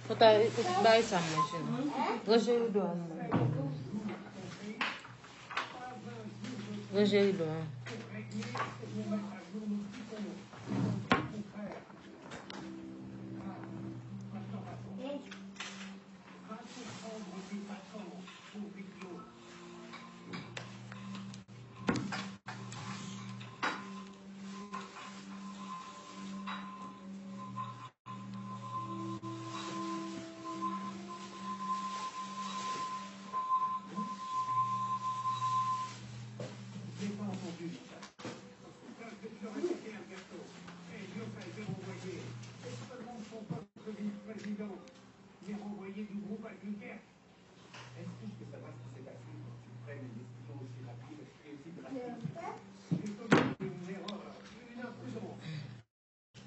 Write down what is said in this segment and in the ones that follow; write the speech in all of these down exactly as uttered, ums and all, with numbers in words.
Ou ta bay sa manje non. Ranje rido a non. Ranje rido a.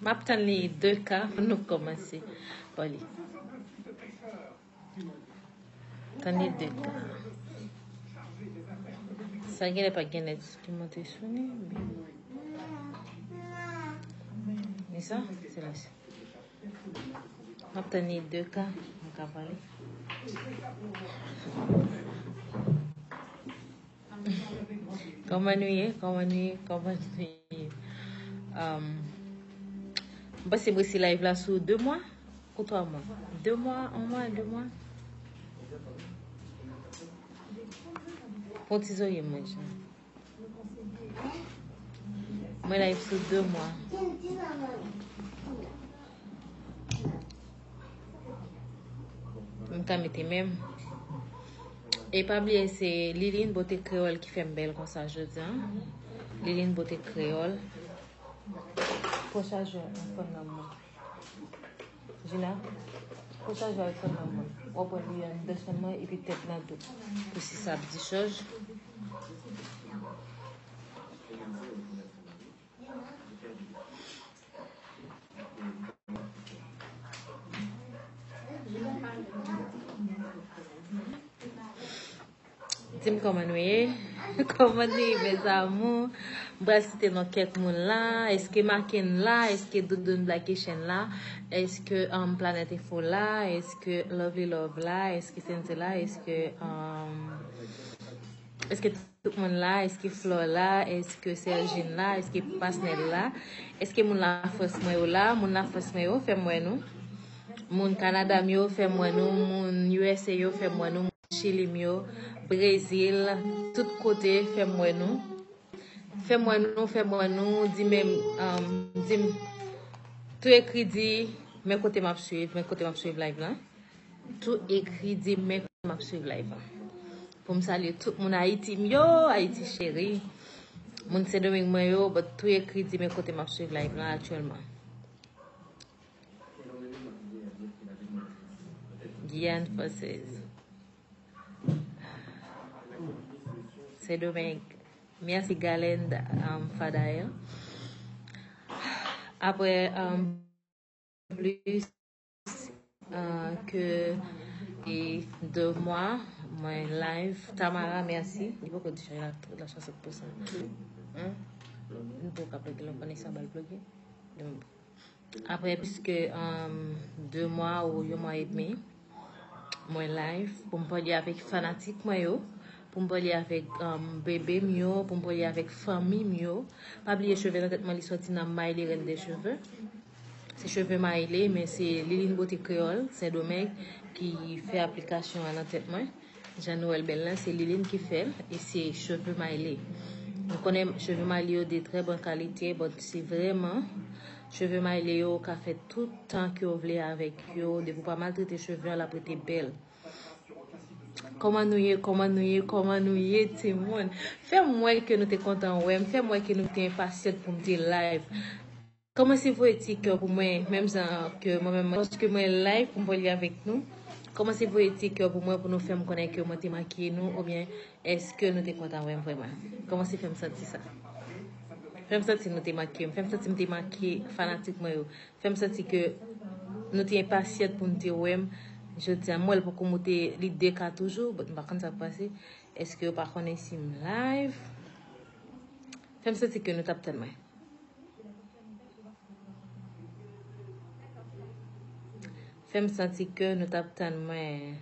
M ap tann li de ka pou nou kòmanse pa li. Tann li de ka. Sa genlè pa genlè ki monte sou li. Men sa, se la. M ap tann li de ka, m ka pale. Kòman nou ye? Kòman nou ye? Kòman nou ye? Um, m panse m resi live la sou de mwa ou twa mwa. De mwa, yon mwa, de mwa. Fon ti zorye mwen jan. Mwen live sou de mwa. M ka mete menm. E pa bliye se Liline Bote Kreyòl ki fè m bèl konsa jodi a. Liline Bote Kreyòl. Pran chajè an fann nan mwen. Gina, pran chajè an fann nan mwen. W ap pran li anndan chanm nan epi tèt nan tou. Pou si sa ap dichaj. Di m kòman nou ye? Kòman nou ye, mes amours? M pral site non kèk moun la. Èske Maken la? Èske Doudoun Black Haitian la? Èske um, Planèt Enfo la? Èske Lovely Love la? Èske Sense la? Èske um, èske tout moun la? Èske Flò la? Èske Sergine la? Èske Pasnèl la? Èske moun Lafrans mwen yo la? Moun Lafrans mwen yo, fè m wè nou. Moun Kanada m yo, fè m wè nou. Moun U S A yo, fè m wè nou. Moun Chili m yo, Brezil, tout kote, fè m wè nou. Fè m wè nou, fè m wè nou. Di men, um, di m, tou ekri di, men kote m ap swiv, men kote m ap swiv live lan. Tou ekri di men kote m ap swiv live la. Pou m salye tout moun Ayiti m yo, Ayiti cheri. Moun Sendomeng mwen yo, but tou ekri di men kote m ap swiv live la aktyèlman. Guyane Française. Sendomeng. Mèsi Galen, um, Fadael. Apre, um, plis uh, ke e de mwa, mwen live. Tamara, mèsi. Li poko di chay la, la swasant pousan. Hein? Nou poko ap lage lòt konnen sa bal bloke. Apre, piske um, de mwa ou yon mwa edmi, mwen live pou m pale avèk fanatik mwen yo, pou m pale avèk um, bebe m yo, pou m pale avèk fanmi m yo. Pa bliye cheve nan tèt mwen, li sòti nan Maile Reine des Cheveux. Se cheve Maile, men se Liline Bote Kreyòl, Sendomeng, ki fè aplikasyon an nan tèt mwen. Jean Noël Bèl la, se Liline ki fè l, e se cheve Maile. Nou konnen cheve Maile yo de trè bon kalite, but se vrèman cheve Maile yo, ou ka fè tout tan ke w vle avèk yo, depi w pa maltrete cheve an, l ap rete bèl. Kòman nou ye, kòman nou ye, kòman nou ye, timoun? Fè m wè ke nou te kontan wè m, fè m wè ke nou te enpasyant pou m te live. Kòmanse voye ti kè pou mwen, menm jan ke mwen menm, paske mwen live pou m pale avèk nou. Kòmanse voye ti kè pou mwen pou nou fè m konnen ke mwen te manke nou, oubyen èske nou te kontan wè m vrèman. Kòmanse fè m santi sa. Fè m santi nou te manke m, fè m santi m te manke fanatik mwen yo. Fè m santi ke nou te enpasyant pou nou te wè m. Jodi a, m wè l poko moute li de ka toujou, but m pa konn sa k pase. Èske yo pa konnen si m live? Fè m santi ke nou t ap tann mwen. Fè m santi ke nou t ap tann mwen.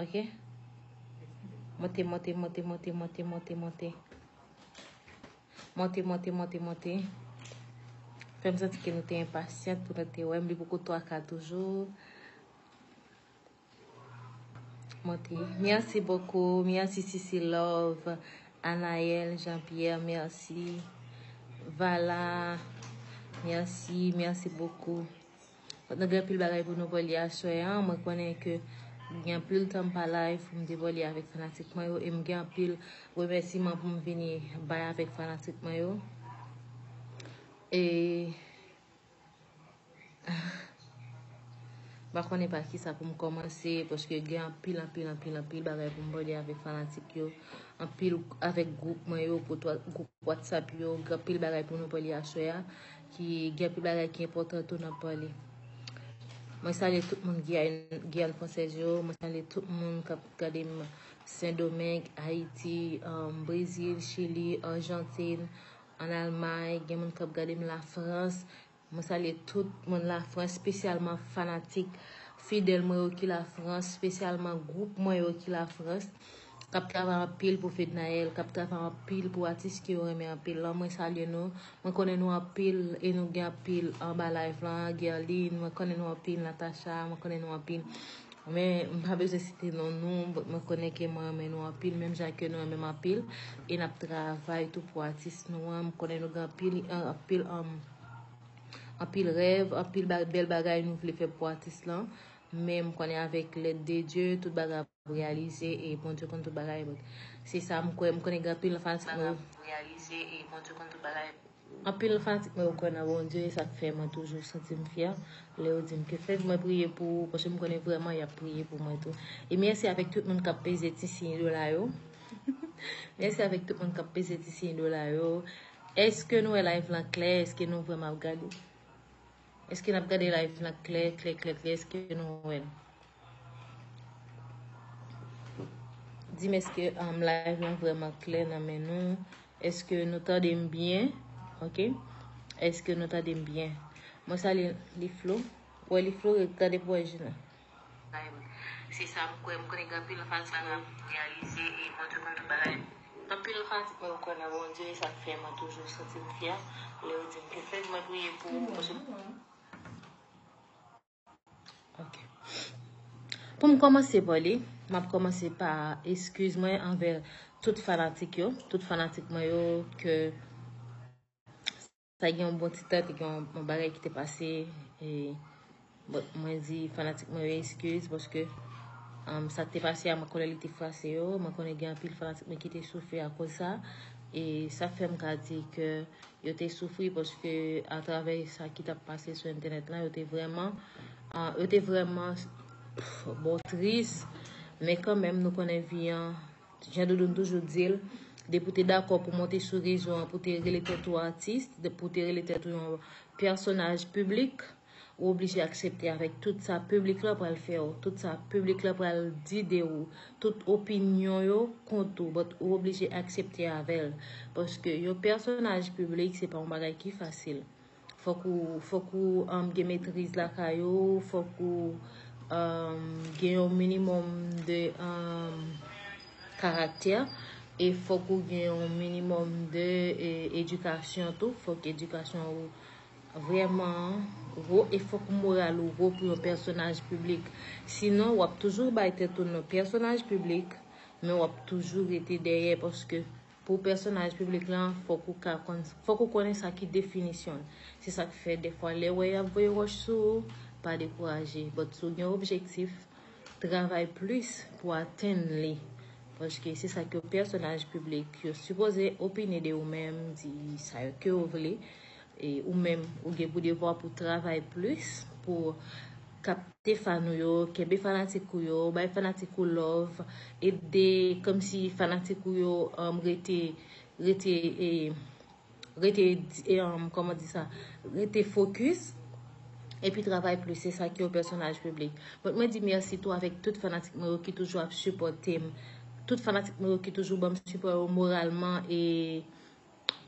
Ok? Monte, monte, monte, monte, monte, monte, monte. Monte, monte, monte, monte. Fè m santi ke nou te enpasyant pou nou te wè m. Li poko twa ka toujou. Monte. Merci beaucoup. Merci, Sisi Love. Anaël, Jean-Pierre, merci. Vala, merci, merci beaucoup. Nou gen anpil bagay pou nou vòlye aswè a. Mwen konnen ke gen anpil tan m pa live pou m te vòlye avèk fanatik mwen yo. E m gen anpil remèsiman pou m vini bay avèk fanatik mwen yo. E m pa konnen pa kisa pou m kòmanse, paske gen anpil, anpil, anpil, anpil bagay pou m vòlye avèk fanatik yo. Anpil avèk gwoup mwen yo, gwoup WhatsApp yo, gen anpil bagay pou nou vòlye aswè a. Ki gen anpil bagay ki enpòtan tou n ap pale. Mwen salye tout moun Giyàn, Giyàn fransèz yo. Mwen salye tout moun k ap gade m Sendomeng, Ayiti, um, Brezil, Chili, Ajantin, ann Almay. Gen moun k ap gade m Lafrans. Mwen salye tout moun Lafrans, espesyalman fanatik fidèl mwen yo ki Lafrans, espesyalman gwoup mwen yo ki Lafrans. K ap travay anpil pou Fednaelle, k ap travay anpil pou atis ke yo renmen anpil lan. Mwen salye nou. Mwen konnen nou anpil e nou gen anpil anba live lan. Guerline, mwen konnen nou anpil. Natacha, mwen konnen nou anpil. Men, m pa bezwen site non nou, but mwen konnen ke mwen renmen nou anpil, menm jan ke nou renmen m anpil. E n ap travay tou pou atis nou an. M konnen nou gen anpil, anpil, um, anpil rèv, anpil ba- bèl bagay nou vle fè pou atis lan. Men m konnen avèk lèd de Dye, tout bagay ap reyalize e Bondye konn tout bagay. Se sa m kwè, m konnen gen anpil fanatik mwen yo. Anpil fanatik mwen yo kwè nan Bondye, e sa k fè mwen toujou santi m fyè lè yo di m ke fèk mwen priye pou ou, paske m konnen vrèman y ap priye pou mwen tou. E mèsi avèk tout moun k ap peze ti siy dola yo. Mèsi avèk tout moun k ap peze ti siy dola yo. Èske nou wè live lan klè? Èske nou vrèman ap gade? Èske n ap gade live lan klè, klè, klè, klè? Èske nou wè l? Di m èske, um, live lan vrèman klè nan men nou? Èske nou tande m byen? Ok. Èske nou tande m byen? Mwen salye Liflo. Wè Liflo, gade pou wè Jina. Se sa m kwè, m konnen gen anpil fanatik mwen yo reyalize e Bondye konn tout bagay. Anpil fanatik mwen yo kwè nan Bondye, e sa k fè mwen toujou santi m fyè lè yo di m ke fèk mwen priye pou ou, paske Ok. Pou m kòmanse pale, m ap kòmanse pa eskiz mwen anvè tout fanatik yo, tout fanatik mwen yo ke sa gen yon bon ti tan, te gen yon, yon bagay ki te pase, e, bon, mwen di fanatik mwen yo eskiz paske, um, sa k te pase a, mwen konnen li te frase yo, mwen konnen gen anpil fanatik mwen ki te soufri akoz sa, e sa fè m ka di ke yo te soufri paske atravè sa ki t ap pase sou entènèt lan, yo te vrèman, ah, yo te vrèman, pff, bon, tris. Men kanmenm, nou konnen vi an, jan Doudoun toujou di l, depi w te dakò pou w monte sou rezo an, pou w te rele tèt ou atis, de- pou w te rele tèt ou yon pèsonaj piblik, ou oblije aksepte avèk tout sa piblik la pral fè w, tout sa piblik la pral di de ou, tout opinyon yo kont ou, but ou oblije aksepte avè l. Paske yon pèsonaj piblik, se pa yon bagay ki fasil. Fòk ou, fòk ou, um, gen metriz lakay ou, fòk ou, um, gen yon minimòm de, um, karaktè, e fòk ou gen yon minimòm de, e, edikasyon tou. Fòk edikasyon ou vrèman wo, e fòk moral ou wo pou yon pèsonaj piblik. Sinon, w ap toujou bay tèt ou non pèsonaj piblik, men w ap toujou rete dèyè, paske pou pèsonaj piblik lan, fòk ou ka konn, fòk ou konnen sa ki definisyon l. Se sa k fè, dèfwa, lè w wè y ap voye wòch sou ou, pa dekouraje. But si w gen objektif, travay plis pou atenn li. Paske se sa ke pèsonaj piblik yo sipoze opine de ou menm, di sa yo ke yo vle. E ou menm, ou gen pou devwa pou travay plis, pou kapte fan ou yo, kenbe fanatik ou yo, bay fanatik ou love, ede kòmsi fanatik ou yo, um, rete, rete, e, rete, e, um, kòman di sa, rete focus, epi travay plis, se sa ki yon pèsonaj piblik. But mwen di mèsi tou avèk tout fanatik mwen yo ki toujou ap sipòte m, tout fanatik mwen yo ki toujou ban m sipò yo moralman, e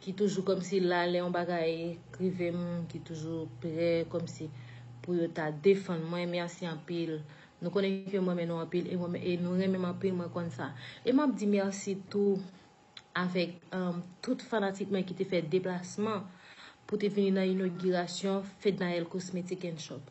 ki toujou kòmsi la lè yon bagay rive m, ki toujou prè kòmsi pou yo ta defann mwen. Mèsi anpil. Nou konnen ke mwen renmen nou anpil e, mwen, e nou renmen m anpil, mwen konn sa. E m ap di mèsi tou avèk um, tout fanatik mwen ki te fè deplasman pou te vini nan inogirasyon Fednaelle Cosmetic and Shop.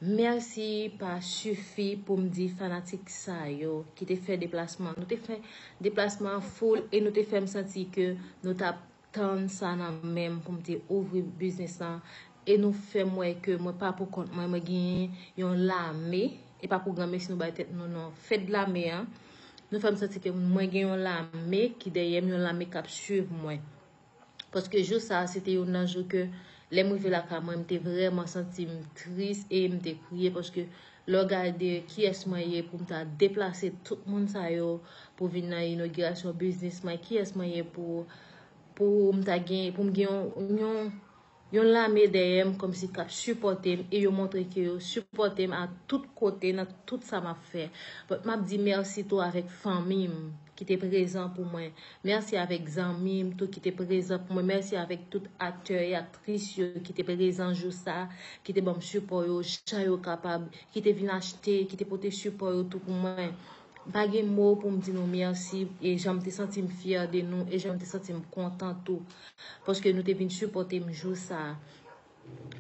Mèsi pa sifi pou m di fanatik sa yo ki te fè deplasman. Nou te fè deplasman an full e nou te fè m santi ke nou t ap tann sa nan men m pou m te ouvri biznis lan. E nou fè m wè ke mwen pa pou kont mwen, mwen genyen yon lame. E pa pou granmesi nou bay tèt nou non. Fèt lame an, nou fè m santi ke mwen gen yon lame ki dèyè m, yon lame k ap swiv mwen. Paske jou sa a, se te youn nan jou ke lè m rive lakay mwen, m te vrèman santi m tris e m te kriye paske lè w gade kiyès mwen ye pou m ta deplase tout moun sa yo pou vin nan inogirasyon biznis mwen, kiyès mwen ye pou, pou m ta gen, pou m gen yon, yon, yon lame dèyè m kòmsi k ap sipòte m e yo montre ke yo sipòte m a tout kote nan tout sa m ap fè. But m ap di mèsi tou avèk fanmi m ki te prezan pou mwen. Mèsi avèk zanmi m tou ki te prezan pou mwen. Mèsi avèk tout aktè e aktris yo ki te prezan jou sa, ki te ban m sipò yo, jan yo kapab, ki te vin achte, ki te pote sipò yo tou pou mwen. M pa gen mo pou m di nou mèsi e jan m te santi m fyè de nou e jan m te santi m kontan tou. Paske nou te vin sipòte m jou sa.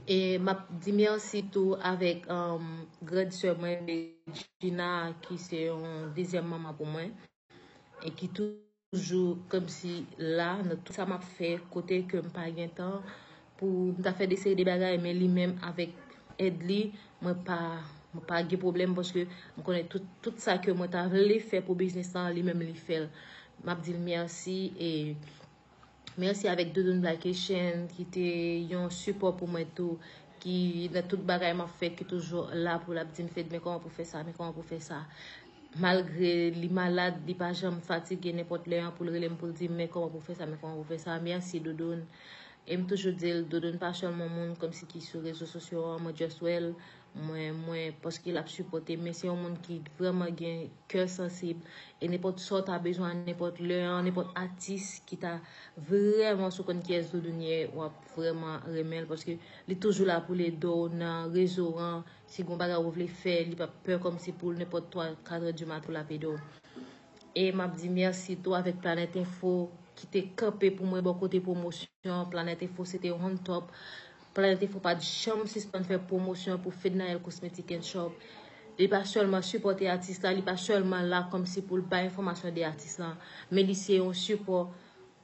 E m ap di mèsi tou avèk um, grand sè mwen, Regina, ki se yon dezyèm manman pou mwen. E ki toujou kòmsi la nan tout sa m ap fè, kote ke m pa gen tan pou m ta fè de seri de bagay, men li menm avèk èd li, mwen pa, mwen pa gen pwoblèm paske m konnen tout, tout sa ke mwen ta vle fè pou biznis lan, li menm li fè l. M ap di l mèsi e mèsi avèk Doudoune Black Haitian ki te yon sipò pou mwen tou, ki nan tout bagay m ap fè, ki toujou la pou l ap di m, Fed, men kòman pou fè sa, men kòman pou fè sa. Malgre li malad, li pa janm fatige nenpòt lè an pou l rele m pou l di m, men kòman pou fè sa, men kòman pou fè sa. Mèsi, Doudoune. E m toujou di l, Doudoune pa sèlman moun kòmsi ki sou rezo sosyo an, mwen just wè l, mwen, mwen, paske l ap sipòte m, men se yon moun ki vrèman gen kè sansib. E nenpòt sa w ta bezwen, nenpòt lè an, nenpòt atis ki ta vrèman sou konn kiyès Doudoune ye, w ap vrèman renmen l, paske li toujou la pou l ede w nan rezo an. Si gon bagay ou vle fè, li p ap pè kòmsi pou l nenpòt twa, katrè di maten l ap ede w. E m ap di mèsi tou avèk Planet Info ki te kanpe pou mwen bò kote pwomosyon. Planet Info se te on top. Planet Info pa t janm sispann fè pwomosyon pou Fednaelle Cosmetic and Shop. Li pa sèlman sipòte atis la, li pa sèlman la kòmsi pou l bay enfòmasyon de atis lan, men li se yon sipò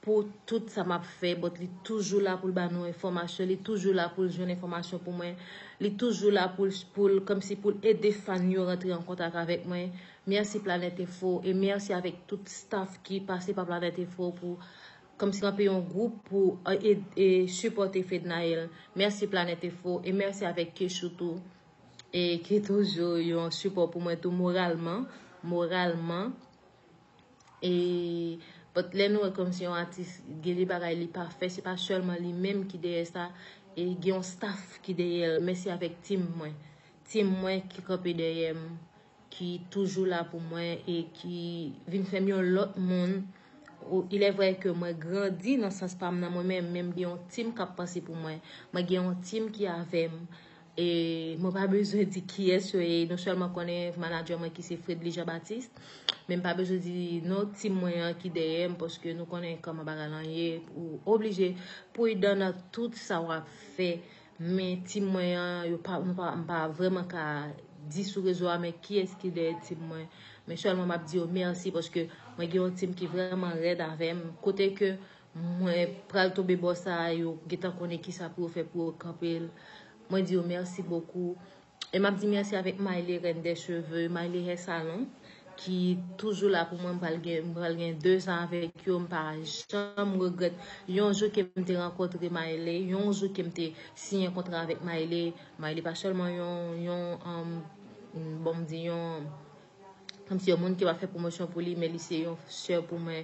pou tout sa m ap fè, but li toujou la pou l ba nou enfòmasyon, li toujou la pou l jwenn enfòmasyon pou mwen, li toujou la pou l, pou l, kòmsi pou l ede fan yo rantre an kontak avèk mwen. Mèsi Planet Info e mèsi avèk tout staff ki pase pa Planet Info pou kòmsi kanpe yon gwoup pou e, e, e sipòte Fednaelle. Mèsi Planet Info e mèsi avèk Kechou tou. E ki toujou yon sipò pou mwen tou moralman, moralman. E but lè nou wè kòmsi yon atis gen de bagay li pa fè, se pa sèlman li menm ki dèyè sa, e gen yon staff ki dèyè l. Mèsi avèk tim mwen. Tim mwen ki kanpe dèyè m, ki toujou la pou mwen e ki vin fè m yon lòt moun. Ou, il est vrai ke mwen grandi nan sans pa m nan mwen menm, men m gen yon tim k ap panse pou mwen. Mwen gen yon tim ki avè m. E mwen pa bezwen di kiyès yo ye. Nou sèlman konnen manadjè mwen ki se Fredly Jean Baptiste. Men m pa bezwen di non tim mwen an ki dèyè m, paske nou konnen kòman bagay lan ye. Ou oblije pridan nan tout sa w ap fè. Men tim mwen an, yo pa, m pa, m pa vrèman ka di sou rezo a, men kiyès ki dèyè tim mwen. Men sèlman m ap di yo mèsi, paske mwen gen yon tim ki vrèman rèd avè m. Kote ke mwen pral tonbe bò sa a, yo gentan konnen kisa pou yo fè pou yo kanpe l. Mwen di yo mèsi bokou. E m ap di mèsi avèk Maile, Reine des Cheveux, Maile Hair Salon, ki toujou la pou mwen. M pral gen, m pral gen de zan avèk yo, m pa janm regrèt yon jou ke m te rankontre Maile, yon jou ke m te siyen kontra avèk Maile. Maile pa sèlman yon, yon, um, bon, m di yon, kòmsi yon moun ki pa fè pwomosyon pou li, men li se yon sè pou mwen.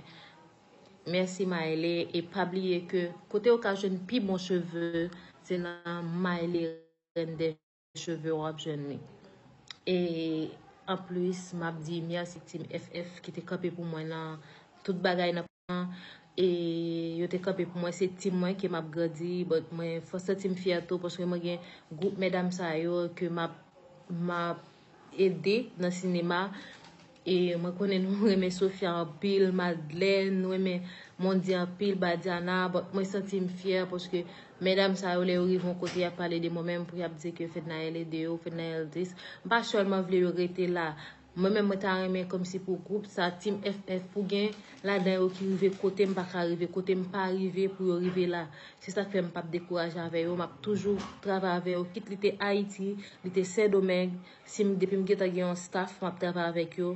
Mèsi Maile, e pa bliye ke kote w ka jwenn pi bon cheve, se nan Maile Reine des Cheveux w ap jwenn li. E anplis, m ap di mèsi Team F F ki te kanpe pou mwen nan tout bagay nan e yo te kanpe pou mwen, se tim mwen ke m ap grandi, but mwen fò santi m fyè tou paske mwen gen gwoup medam sa yo ke m ap m ap ede nan sinema. E mwen konnen nou renmen Sofia anpil, Madlène, nou renmen Mondi anpil, Badiana, but mwen santi m fyè paske medam sa yo lè yo rive yon kote y ap pale de mwen menm pou y ap di ke Fednaelle ede yo, Fednaelle this. M pa sèlman vle yo rete la. Mwen menm mwen ta renmen kòmsi pou gwoup sa, Team F F, pou gen ladan yo ki rive kote m pa ka rive, kote m pa rive pou yo rive la. Se sa k fè m p ap dekouraje avè yo, m ap toujou travay avè yo, kit li te Ayiti, li te Sendomeng, si m, depi m gentan gen yon staff, m ap travay avèk yo.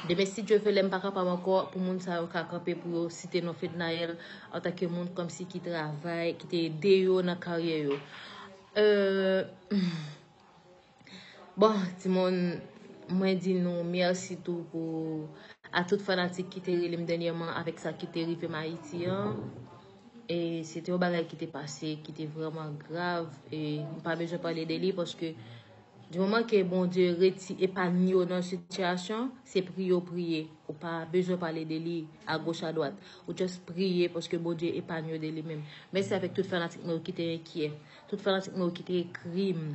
Demen, si Dye vle, lè m pa kapab ankò, pou moun sa yo ka kanpe pou yo site non Fednaelle antanke moun kòmsi ki travay, ki te ede yo nan karyè yo. Euh, Bon, timoun, mwen di nou mèsi tou pou a tout fanatik ki te rele m dènyèman avèk sa ki te rive m Ayiti an. E se te yon bagay ki te pase, ki te vrèman grav. E m pa bezwen pale de li paske di moman ke Bondye reti epanye w nan sitiyasyon, se priye w priye. Ou pa bezwen pale de li agoch adwat. Ou just priye paske Bondye epanye w de li menm. Mèsi avèk tout fanatik mwen yo ki te enkyè. Tout fanatik mwen yo ki te ekri m.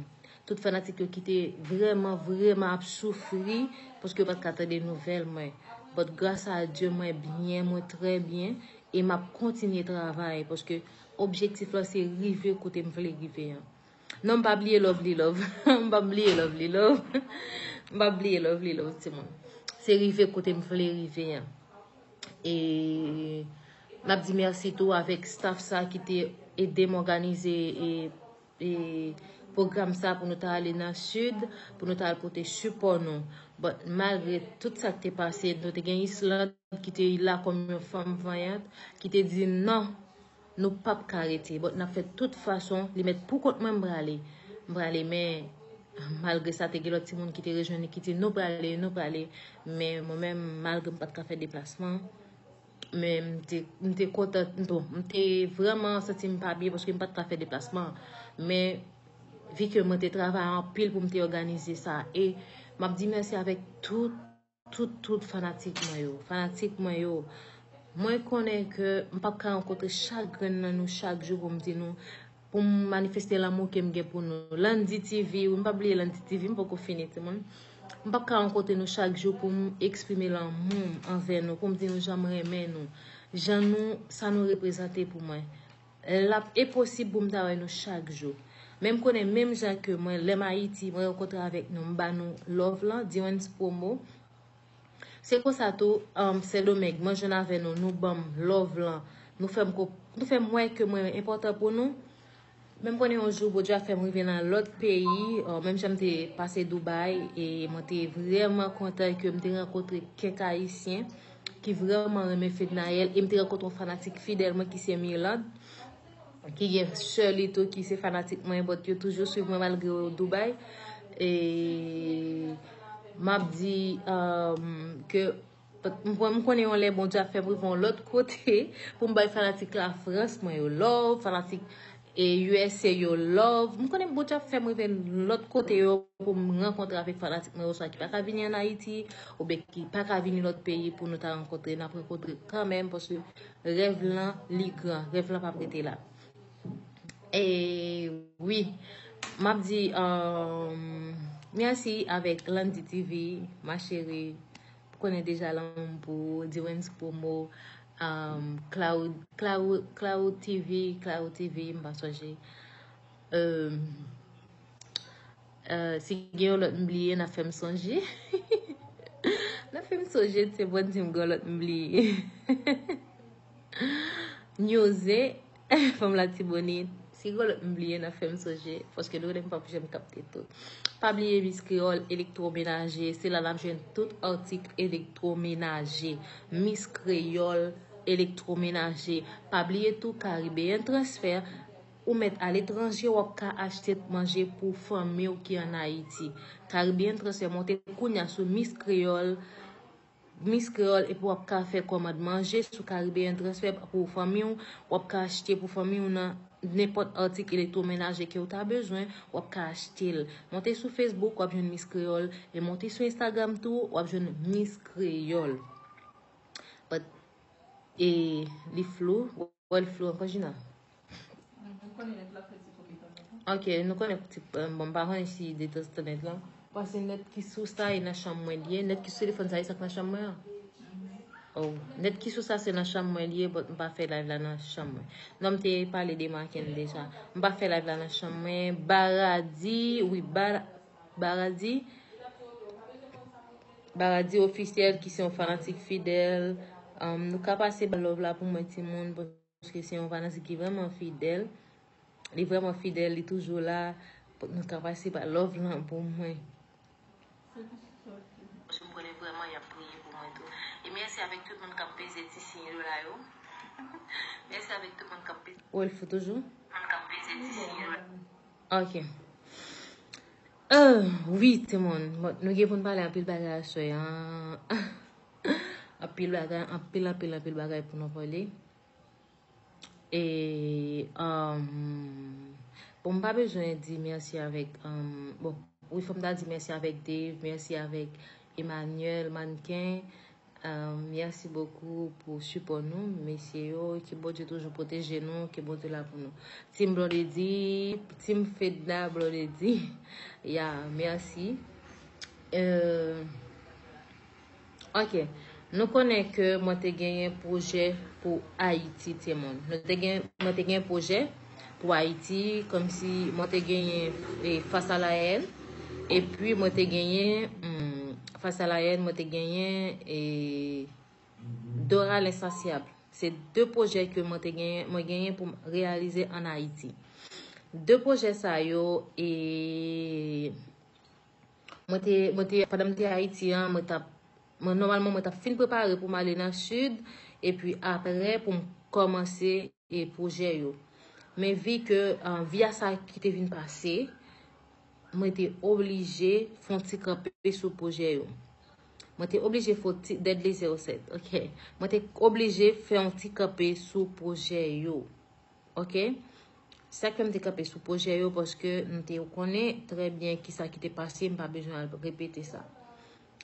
Tout fanatik yo ki te vrèman, vrèman ap soufri paske yo pa t ka tande nouvèl mwen. But gras a Dye, mwen byen, mwen trè byen, e m ap kontinye travay paske objektif la se rive kote m vle rive an. Non, m pa bliye Lovely Love. M pa bliye Lovely Love. M pa bliye Lovely Love, timoun. Se rive kote m vle rive an. E m ap di mèsi tou avèk staff sa ki te ede m òganize e, e pwogram sa pou nou ta ale nan Sid, pou nou ta al pote sipò nou. But malgre tout sa k te pase, nou te gen Islande ki te la kòm yon fanm vanyant, ki te di non, nou p ap ka rete. But n ap fè tout fason, li mèt pou kont mwen, m prale. M prale, men malgre sa, te gen lòt timoun ki te rejwenn li, ki di nou prale, nou prale. Men mwen menm, malgre m pa t ka fè deplasman, men m te, m te kontan, m te, m te vrèman santi m pa byen paske m pa t ka fè deplasman. Men vi ke mwen te travay anpil pou m te òganize sa. E m ap di mèsi avèk tout, tout, tout fanatik mwen yo. Fanatik mwen yo, mwen konnen ke m p ap ka rankontre chak grenn nan nou chak jou pou m di nou, pou m manifeste lanmou ke m gen pou nou. Landy T V, wi, m pa bliye Landy T V, m poko fini, timoun. M p ap ka rankontre nou chak jou pou m eksprime lanmou m anvè nou, pou m di nou jan m renmen nou, jan nou, sa nou reprezante pou mwen. L ap enposib pou m ta wè nou chak jou. Men m konnen menm jan ke mwen, lè m Ayiti, mwen rankontre avèk nou, m ba nou love lan, Dewens Promo. Se konsa tou, um, Sendomeng, mwen jwenn avè nou, nou ban m love lan. Nou fè m ko-, nou fè m wè ke mwen enpòtan pou nou. Men m konnen yon jou, Bondye ap fè m rive nan lòt peyi, uh, menm jan m te pase Dubai, e mwen te vrèman kontan ke m te rankontre kèk Ayisyen ki vrèman renmen Fednaelle, e m te rankontre yon fanatik fidèl mwen ki se Mirlande, ki gen sè li tou ki se fanatik mwen, but yo toujou swiv mwen malgre yo Dubai. E m ap di, um, ke m, m konnen yon lè Bondye ap fè m rive yon lòt kote pou m bay fanatik Lafrans mwen yo love, fanatik e U S A yo love. M konnen Bondye ap fè m rive lòt kote yo pou m rankontre avèk fanatik mwen yo, swa ki pa ka vini ann Ayiti, oubyen ki pa ka vini lòt peyi pou nou ta rankontre. N ap rankontre kanmenm, paske rèv lan, li gran. Rèv lan p ap rete la. E wi, m ap di, um, mèsi avèk Landy T V, ma chérie. Ou konnen deja lanmou m pou ou, Dewens Promo, um, Cloud, Cloud, Cloud T V, Cloud T V, m pa sonje. Um, uh, si gen yon lòt m bliye, n a fè m sonje. N a fè m sonje, se bon di m gen yon lòt m bliye. Nyoze, fanm Latibonit. Si gen lòt m bliye, n a fè m sonje, paske nou konnen m p ap janm kapte tout. Pa bliye Miss Créole Électroménager, se la n ap jwenn tout atik elektwomenaje. Miss Créole Électroménager. Pa bliye tou Caribbean Transfer, ou mèt aletranje, w ap ka achte manje pou fanmi w ki ann Ayiti. Caribbean Transfer, monte kounya sou Miss Créole, Miss Créole, epi w ap ka fè kòmand manje sou Caribbean Transfer pou fanmi w, w ap ka achte pou fanmi w nan nenpòt atik elektwomenaje ke w ta bezwen, w ap ka achte l. Monte sou Facebook, w ap jwenn Miss Créole, e monte sou Instagram tou, w ap jwenn Miss Créole. But E li flou. Wè, li flou ankò, Gina. Ok, nou konnen ti, bon, m pa konnen si detanzantan nèt lan. Paske nèt ki sou sa e nan chanm mwen li ye. Nèt ki sou telefòn sa e sa k nan chanm mwen an. Oh, nèt ki sou sa se nan chanm mwen li ye, but m pa fè live la nan chanm mwen. Non, m te pale de Maken deja. M pa fè live la nan chanm mwen. Baradi, wi, Bar Baradi. Baradi Ofisyèl ki se yon fanatik fidèl. Um, nou ka pase ba love la pou mwen timoun, paske se yon fanatik ki vrèman fidèl. Li vrèman fidèl, li toujou la. Nou ka pase ba love lan pou mwen. Paske m konnen vrèman y ap priye pou mwen tou. E mèsi avèk tout moun k ap peze ti siy dola yo. Mèsi avèk tout moun k ap peze. Ou el fou toujou? Moun k ap peze ti siy dola. Ok. Ah, wi, timoun. Bon, nou gen pou n pale anpil bagay aswè an. Anpil bagay, anpil, anpil, anpil bagay pou nou pale. E, um, bon, m pa bezwen di mèsi avèk, um, bon, wi, fò m ta di mèsi avèk Dave, mèsi avèk Emmanuel, Mannequin, Um, merci beaucoup pou sipò nou, mesye yo. Ke Bondye toujou pwoteje nou, ke Bondye la pou nou. Team Blondedy, Team Fedna Blondedy. Ya, mèsi. Euh, ok. Nou konnen ke mwen te genyen pwojè pou Ayiti, timoun. Nou te gen, mwen te gen pwojè pou Ayiti, kòmsi mwen te genyen, e, Face à la haine, epi mwen te genyen, hmm, Face à la haine, mwen te genyen, e, Dora l'Insatiable. Se de pwojè ke mwen te genyen, mwen genyen pou m reyalize ann Ayiti. De pwojè sa yo, e, mwen te, mwen te, pandan m te Ayiti an, mwen t ap, mwen, nòmalman, mwen t ap fin prepare pou m ale nan Sid, epi apre pou m kòmanse, e, pwojè yo. Men vi ke, ah, vi a sa ki te vin pase, mwen te oblije fè yon ti kanpe sou pwojè yo. Mwen te oblije fè yon ti, Deadly zéro sept, ok. Mwen te oblije fè yon ti kanpe sou pwojè yo. Ok? Sa k fè m te kanpe sou pwojè yo, paske m te konnen trè byen kisa ki te pase, m pa bezwen al repete sa.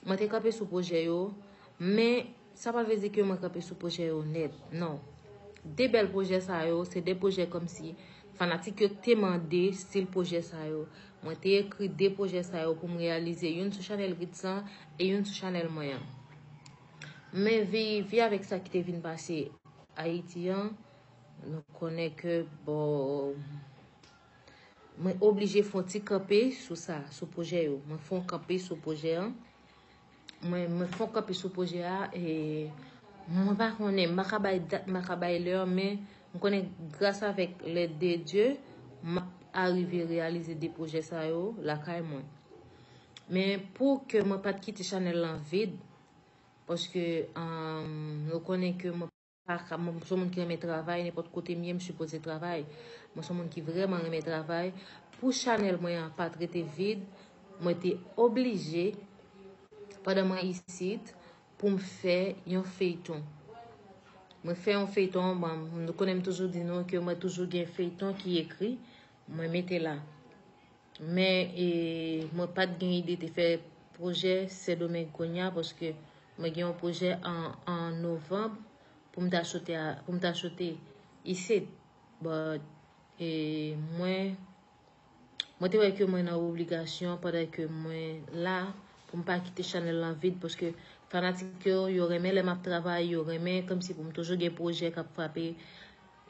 Mwen te kanpe sou pwojè yo, men sa pa vle di ke mwen kanpe sou pwojè yo nèt, non. De bèl pwojè sa yo, se de pwojè kòmsi fanatik yo te mande stil pwojè sa yo. Mwen te ekri de pwojè sa yo pou m reyalize, youn sou chanèl Gritsan e youn sou chanèl mwen an. Men vi, vi avèk sa ki te vin pase Ayiti an, nou konnen ke, bon, mwen oblije fè yon ti kanpe sou sa, sou pwojè yo. Mwen fè yon kanpe sou pwojè an. Mwen, mwen fè yon kanpe sou pwojè a, e mwen pa konnen, m pa ka bay dat, m pa ka bay lè, men m konnen gras avèk lèd de Dye, m ap arive reyalize de pwojè sa yo lakay mwen. Men pou ke mwen pa t kite chanèl lan vid, paske, um, nou konnen ke mwen pa ka, mwen se yon moun ki renmen travay, nenpòt kote m ye, m sipoze travay. Mwen se yon moun ki vrèman renmen travay. Pou chanèl mwen an pa t rete vid, mwen te oblije, pandan mwen isit, pou m fè yon feyton. Mwen fè yon feyton, bon, nou konnen m toujou di nou ke mwen toujou gen feyton ki ekri, mwen mete la. Men, e, mwen pa t gen ide te fè pwojè Sendomeng kounye a, paske mwen gen yon pwojè an, an novanm pou m ta choute a, pou m ta choute isit. But, e, mwen, mwen te wè ke mwen nan obligasyon pandan ke mwen la pou m pa kite chanèl lan vid, paske fanatik yo, yo renmen lè m ap travay, yo renmen kòmsi pou m toujou gen pwojè k ap frape.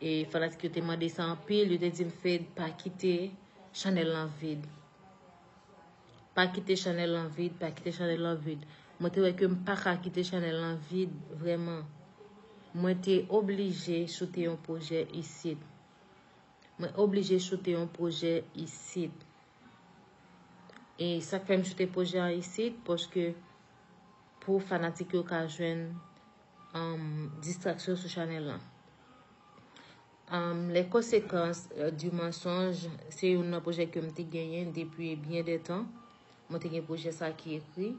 E fanatik yo te mande sa anpil, yo te di m, "Fed, pa kite chanèl lan vid. Pa kite chanèl lan vid, pa kite chanèl lan vid." Mwen te wè ke m pa ka kite chanèl lan vid, vrèman. Mwen te oblije choute yon pwojè isit. Mwen oblije choute yon pwojè isit. E sa k fè m choute pwojè an isit, paske pou fanatik yo ka jwenn, um, distraksyon sou chanèl lan. Um, Les Conséquences, euh, du Mensonge, se youn nan pwojè ke m te genyen depi byen de tan. Mwen te gen pwojè sa ki ekri.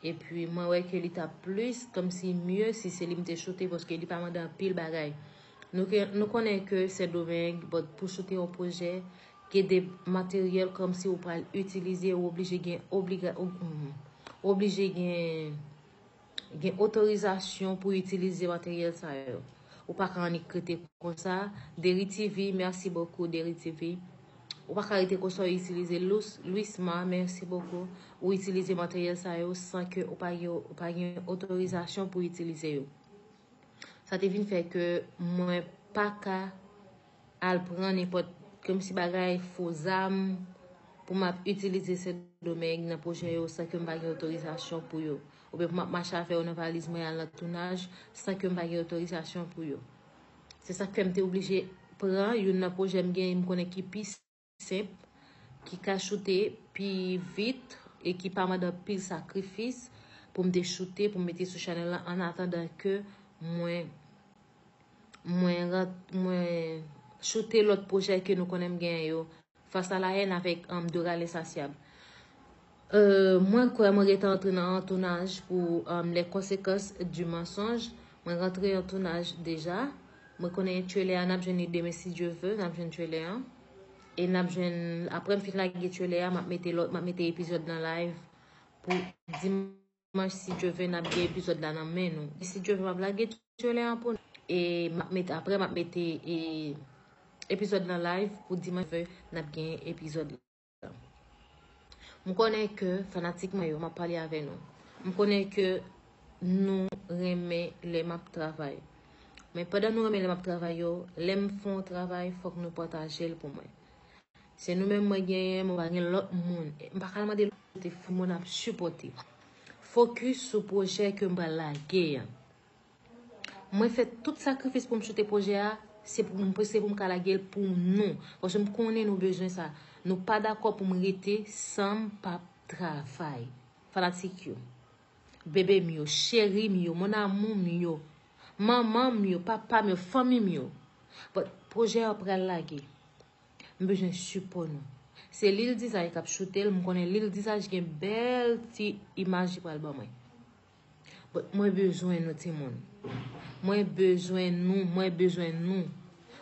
Epi, mwen wè ke li t ap plis, kòmsi mye si se li m te choute, paske li pa mande anpil bagay. Nou ke, nou konnen ke Sendomeng, but pou choute yon pwojè, gen de materyèl kòmsi ou pral itilize, ou oblije gen obliga-, ou, mm, ou oblije gen, gen otorizasyon pou itilize materyèl sa yo. Ou pa ka annik rete konsa. Deri T V, merci beaucoup, Deri T V. Ou pa ka rete konsa, ou itilize Lus-, Luisma, merci beaucoup. Ou itilize materyèl sa yo san ke ou pa gen, ou pa gen otorizasyon pou itilize yo. Sa te vin fè ke mwen pa ka al pran nenpòt, kòmsi bagay, fo zam pou m ap itilize Sendomeng nan pwojè yo san ke m pa gen otorizasyon pou yo. Oubyen pou m ap mache avè yo nan valiz mwen al nan tounaj san ke m pa gen otorizasyon pou yo. Se sa k fè m te oblije pran youn nan pwojè m genyen, m konnen ki pi senp, ki ka choute pi vit e ki pa mande anpil sakrifis pou m te choute, pou m mete sou chanèl la, an atandan ke mwen, mwen, ran- mwen choute lòt pwojè ke nou konnen m genyen yo, Face à la haine avèk um, Doral Ensasyab. Euh, mwen kwè mwen gentan antre nan an tounaj pou um, Les conséquences du mensonge. Mwen rantre an tounaj deja. Mwen konnen trailer a n ap jwenn li demen si Dye vle, n ap jwenn trailer an. E n ap jwenn, apre m fin lage trailer a, m ap mete lòt, m ap mete epizòd nan live pou dimanch si Dye vle n ap gen epizòd la nan men nou. Si Dye vle m ap lage trailer an pou nou. E m ap mete, apre m ap mete e, epizòd nan live pou dimanch si Dye vle n ap gen epizòd la. M konnen ke fanatik mwen yo, m ap pale avè nou. M konnen ke nou renmen lè m ap travay. Men pandan nou renmen lè m ap travay yo, lè m fè yon travay, fòk nou pataje l pou mwen. Se nou menm mwen genyen, mwen pa gen lòt moun. M pa ka mande lòt moun ap sipòte. Fokis sou pwojè ke m pral lage an. Mwen fè tout sakrifis pou m choute pwojè a, se pou m, se pou m ka lage l pou nou. Paske m konnen nou bezwen sa. Nou pa dakò pou m rete san m pa travay. Fanatik yo. Bebe m yo, cheri m yo, mon amour m yo, manman m yo, papa m yo, fanmi m yo. But pwojè a pral lage. M bezwen sipò nou. Se Lil Dizay k ap choute l, m konnen Lil Dizay gen bèl ti imaj li pral ban mwen. But mwen bezwen nou, timoun. Mwen bezwen nou, mwen bezwen nou.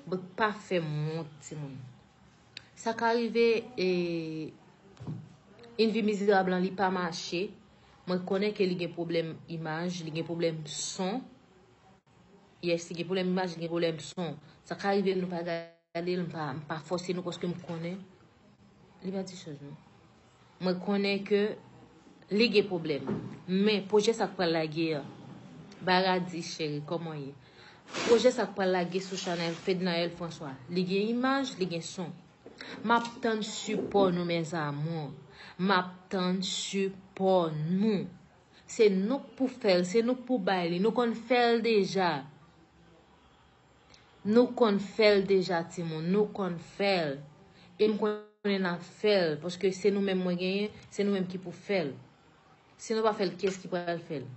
But pa fè m wont, timoun. Sa ka rive, e, Envie Mizerab lan, li pa mache. Mwen konnen ke li gen pwoblèm imaj, li gen pwoblèm son. Yes, li gen pwoblèm imaj, li gen pwoblèm son. Sa ka rive nou pa gade l, m pa, m pa fòse nou paske m konnen. Li pa ti chaj non. Mwen konnen ke li gen pwoblèm. Men pwojè sa k pral lage a, Baradi cheri, kòman ye? Pwojè sa k pral lage sou chanèl Fednaelle François, li gen imaj, li gen son. M ap tann sipò nou, mes amours. M ap tann sipò nou. Se nou k pou fè l, se nou k pou bay li. Nou konn fè l deja. Nou konn fè l deja, timoun. Nou konn fè l. E m konnen n ap fè l. Paske se nou menm mwen genyen, se nou menm ki pou fè l. Si nou pa fè l, kiyès ki pral fè l?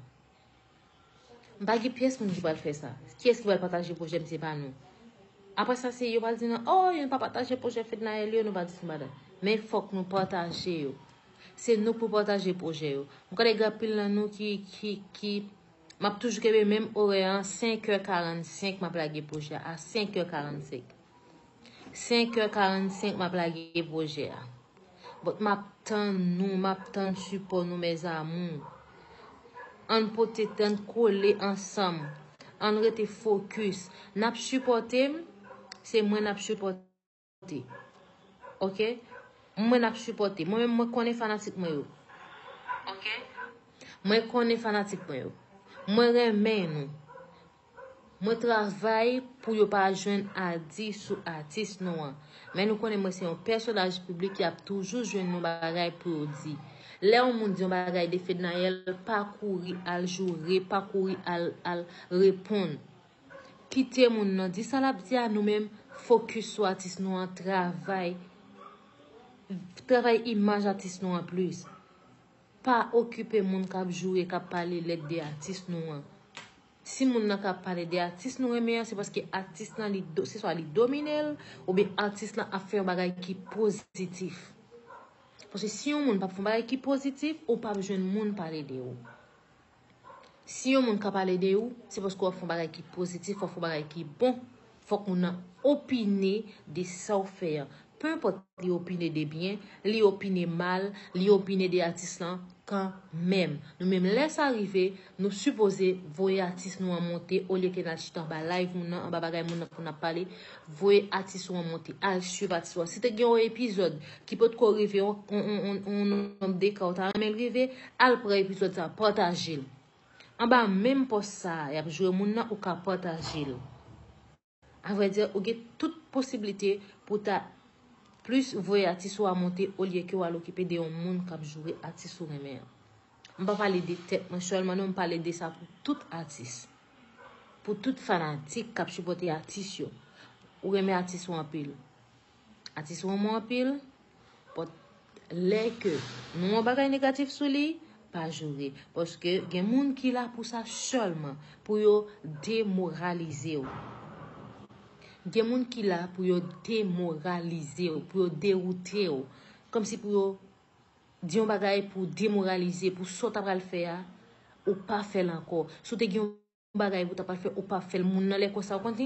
M pa gen pyès moun ki pral fè sa. Kiyès ki pral pataje pwojè m, se pa nou. Apre sa, se yo pral di nou, oh, yo pa pataje pwojè Fednaelle yo, nou pa di sou madan. Men fòk nou pataje yo. Se nou k pou pataje pwojè yo. M konnen gen anpil nan nou ki, ki, ki, m ap toujou kenbe menm orè an, senk è karannsenk, m ap lage pwojè a, senk è karannsenk. Senk è karannsenk, m ap lage pwojè a. But m ap tann nou, m ap tann sipò nou, mes amours. Ann pote, ann kole ansanm. Ann rete fokis. N ap sipòte m, se mwen n ap sipòte. Ok? Mwen n ap sipòte. Mwen menm, mwen konnen fanatik mwen yo. Ok? Mwen konnen fanatik mwen yo. Mwen renmen nou. Mwen travay pou yo pa jwenn a di sou atis nou an. Men nou konnen mwen se yon pèsonaj piblik, y ap toujou jwenn yon bagay pou yo di. Lè yon moun di yon bagay de Fednaelle, pa kouri al joure, pa kouri al, al reponn. Kite moun nan di sa l ap di a, nou menm, fokis sou atis nou an, travay, travay imaj atis nou an plis. Pa okipe moun k ap joure, k ap pale lèd de atis nou an. Si moun nan ka pale de atis nou renmen an, se paske atis lan, li do-, se swa li domine l, oubyen atis lan ap fè yon bagay ki pozitif. Paske si yon moun p ap fè yon bagay ki pozitif, ou p ap jwenn moun pale de ou. Si yon moun ka pale de ou, se paske w ap fè yon bagay ki pozitif, w ap fè yon bagay ki bon. Fòk moun nan opine de sa w fè an. Penenpòt li opine de byen, li opine mal, li opine de atis lan, kanmenm. Nou menm, lè sa rive, nou sipoze voye atis nou an monte, olye ke n al chita anba live moun nan, anba bagay moun nan pou n ap pale, voye atis ou an monte, al swiv atis ou an. Si te gen yon epizòd ki potko rive yon, yon, yon, yon, yon nonb de ka ou ta renmen l rive, al pran epizòd sa, pataje l. Anba menm pòs sa, y ap jwe moun nan, ou ka pataje l. Avrèdi, ou gen tout posiblite pou ta plis voye atis ou a monte olye ke w al okipe de yon moun k ap joure atis ou renmen an. M pa pale de tèt mwen sèlman, non, m pale de sa pou tout atis. Pou tout fanatik k ap sipòte atis yo. Ou renmen atis ou anpil. Atis ou renmen w anpil, but lè ke nou yon bagay negatif sou li, pa joure. Paske gen moun ki la pou sa sèlman, pou yo demoralize w. Gen moun ki la pou yo demoralize w, pou yo dewoute w. Kòmsi pou yo di yon bagay pou demoralize, pou sa w ta pral fè a, ou pa fè l ankò. Si w te gen yon bagay pou w ta pral fè, ou pa fè l, moun nan lè konsa, ou konn,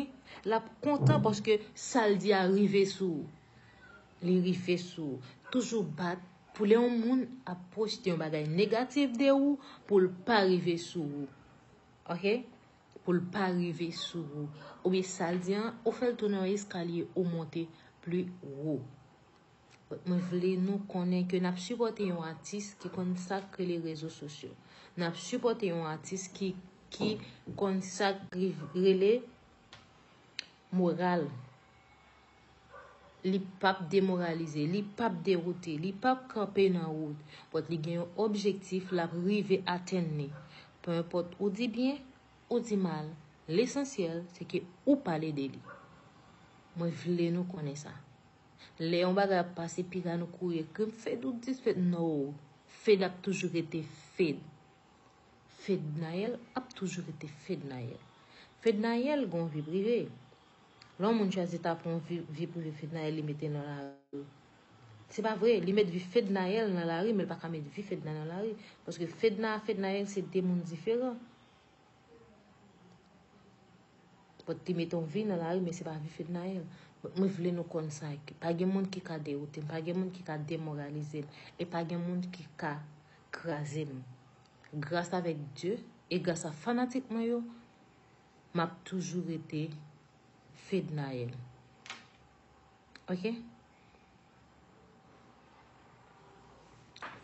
l ap kontan paske sa l di a rive sou ou. Li rive sou ou. Toujou bat pou lè yon moun ap pwojte yon bagay negatif de ou, pou l pa rive sou ou. Oke? Pou l pa rive sou ou. Oubyen sa l di an, ou fè l tounen yon eskalye, ou monte pli wo. Mwen vle nou konnen ke n ap sipòte yon atis ki konn sa k rele rezo sosyo. N ap sipòte yon atis ki, ki konn sa k ri-, rele moral. Li p ap demoralize, li p ap dewoute, li p ap kanpe nan wout. But li gen yon objektif, l ap rive atenn li. Pe enpòt ou di byen, ou di mal, lesansyèl, se ke ou pale de li. Mwen vle nou konnen sa. Lè yon bagay ap pase, piga nou kouri, ekri m Fed ou di Fed, no. Fed ap toujou rete Fed. Fednaelle ap toujou rete Fednaelle. Fednaelle gon vi prive. Lè yon moun chwazi ta pran vi, vi prive Fednaelle, li mete nan lari. Se pa vre, li met vi Fednaelle nan lari, men l pa ka met vi Fedna nan lari. Paske Fedna a Fednaelle se de moun diferan. But li mete yon vi nan lari, men se pa vi Fednaelle. But mwen vle nou konn sa, ke pa gen moun ki ka dewoute m, pa gen moun ki ka demoralize m, e pa gen moun ki ka kraze m. Gras avèk Dye e gras a fanatik mwen yo, m ap toujou rete Fednaelle. Oke?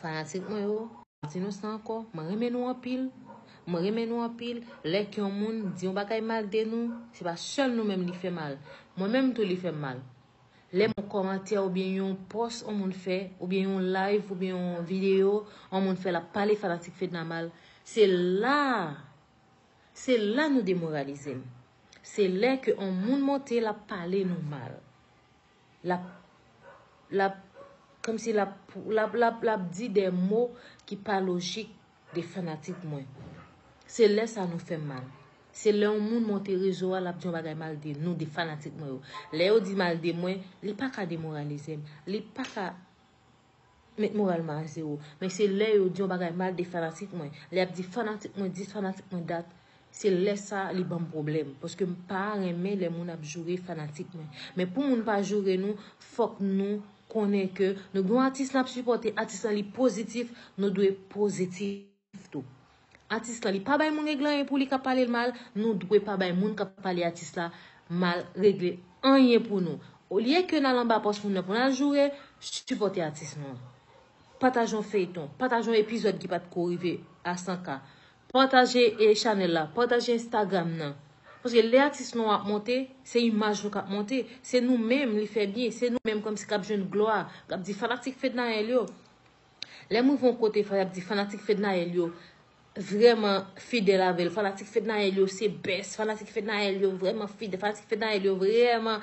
Fanatik mwen yo, m ap di nou sa ankò, mwen renmen nou anpil. Mwen renmen nou anpil. Lè ke yon moun di yon bagay mal de nou, se pa sèl nou menm li fè mal. Mwen menm tou li fè m mal. Lè m yon kòmantè oubyen yon pòs yon moun fè, oubyen yon live, oubyen yon videyo, yon moun fè l ap pale fanatik Fedna mal, se la, se la nou demoralize m. Se lè ke yon moun monte, l ap pale nou mal. L ap, l ap, kòmsi l ap, l ap, l ap, l ap di de mo ki pa lojik de fanatik mwen. Se lè sa nou fè m mal. Se lè yon moun monte rezo a, l ap di yon bagay mal de nou, de fanatik mwen yo. Lè yo di mal de mwen, li pa ka demoralize m. Li pa ka met moral mwen a zewo. Men se lè yo di yon bagay mal de fanatik mwen. Lè y ap di fanatik mwen dis, fanatik mwen dat, se lè sa li ban m pwoblèm. Paske m pa renmen lè moun ap joure fanatik mwen. Men pou moun pa joure nou, fòk nou konnen ke nou gen yon atis n ap sipòte, atis lan li pozitif, nou dwe pozitif tou. Atis lan, li pa bay moun règle anyen pou li k ap pale l mal, nou dwe pa bay moun k ap pale atis la mal règle anyen pou nou. Olye ke n al anba pòs moun nan pou n al joure, sipòte atis nou an. Pataje yon feyton, pataje yon epizòd ki pa t ko rive a san K. Pataje, e, chanèl la, pataje Instagram nan. Paske lè atis nou an ap monte, se imaj nou k ap monte. Se nou menm li fè byen, se nou menm kòmsi k ap jwenn glwa, k ap di fanatik Fednaelle yo. Lè m rive yon kote, fò y ap di fanatik Fednaelle yo vrèman fidèl avè l. Fanatik Fednaelle yo se best. Fanatik Fednaelle yo vrèman fidèl. Fanatik Fednaelle yo vrèman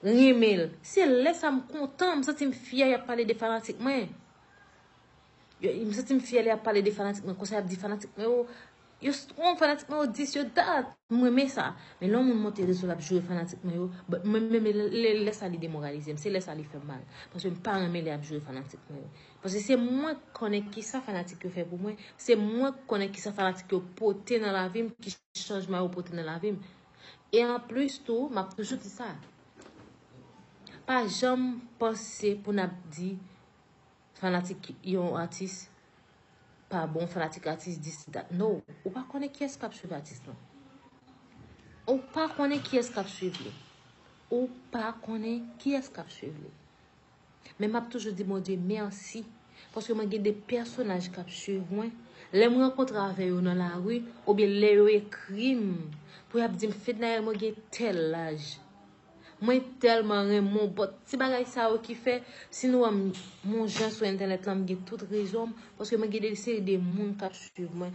renmen l. Se lè sa m kontan, m santi m fyè y ap pale de fanatik mwen. Yo, m santi m fyè lè y ap pale de fanatik mwen. Konsa y ap di fanatik mwen yo, yo strong, fanatik mwen yo dis, yo dat. M renmen sa. Men lè yon moun monte rezo l ap joure fanatik mwen yo, but mwen menm lè, lè, lè sa li demoralize m, se lè sa li fè m mal. Paske m pa renmen lè y ap joure fanatik mwen yo. Paske se mwen k konnen kisa fanatik yo fè pou mwen, se mwen k konnen kisa fanatik yo pote nan lavi m, ki chanjman yo pote nan lavi m. E anplis tou, m ap toujou di sa. Pa janm panse pou n ap di fanatik yon atis pa bon, fanatik atis, this, that. No, ou pa konnen kiyès k ap swiv atis lan. Ou pa konnen kiyès k ap swiv li. Ou pa konnen kiyès k ap swiv li. Men m ap toujou di Bondye mèsi. Paske mwen gen de pèsonaj k ap swiv mwen. Lè m rankontre avè yo nan lari, oubyen lè yo ekri m, pou y ap di m, Fednaelle, mwen gen tèl laj. Mwen tèlman renmen w, but ti bagay sa yo ki fè, si nou wè m yon jan sou entènèt lan, m gen tout rezon m, paske mwen gen de seri de moun k ap swiv mwen,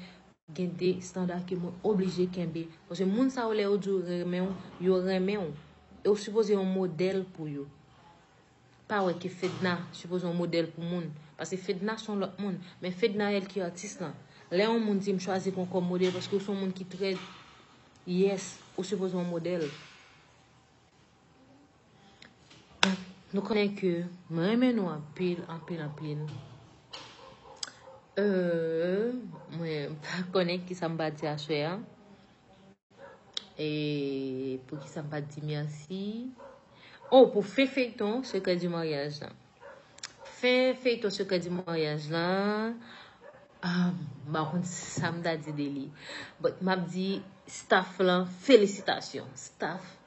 gen de estanda ke mwen oblije kenbe. Paske moun sa yo, lè yo di yo renmen w, yo renmen w. E w sipoze yon modèl pou yo. Pa wè ke Fedna sipoze yon modèl pou moun. Paske Fedna se yon lòt moun. Men Fednaelle ki atis lan. Lè yon moun di m chwazi kon kòm modèl, paske w se yon moun ki trè, yes, ou sipoze yon modèl. Nou konnen ke mwen renmen nou anpil, anpil, anpil. Euh, mwen pa konnen kisa m va di aswè a. E pou kisa m pa di mèsi? Oh, pou fen feyton Secret du Mariage lan. Fen feyton Secret du Mariage lan. Ah, m pa konn sa m ta di de li. But m ap di staff lan, felisitasyon. Staff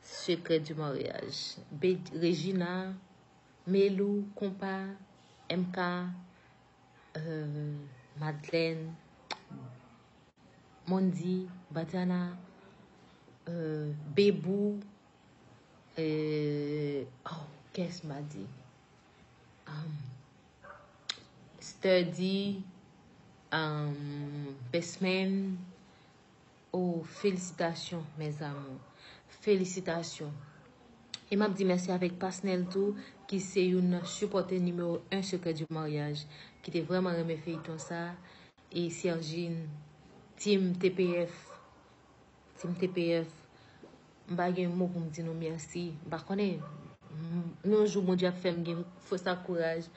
Secret du Mariage. Be-, Regina, Melou, Konpa, M K, euh, Madeleine, Mondi, Badiana, euh, Bebou, euh, oh, kiyès m a di? Um, Sturdy, um, Bestman. Oh, felisitasyon, mes amours. Felisitasyon. E m ap di mèsi avèk Pasnel tou, ki se youn nan sipòtè nimewo en Secret du Mariage, ki te vrèman renmen feyton sa. E Sergine, Team T P F, Team T P F, m pa gen mo pou m di nou mèsi. M pa konnen, m, yon jou Bondye ap fè m gen fòs ak kouraj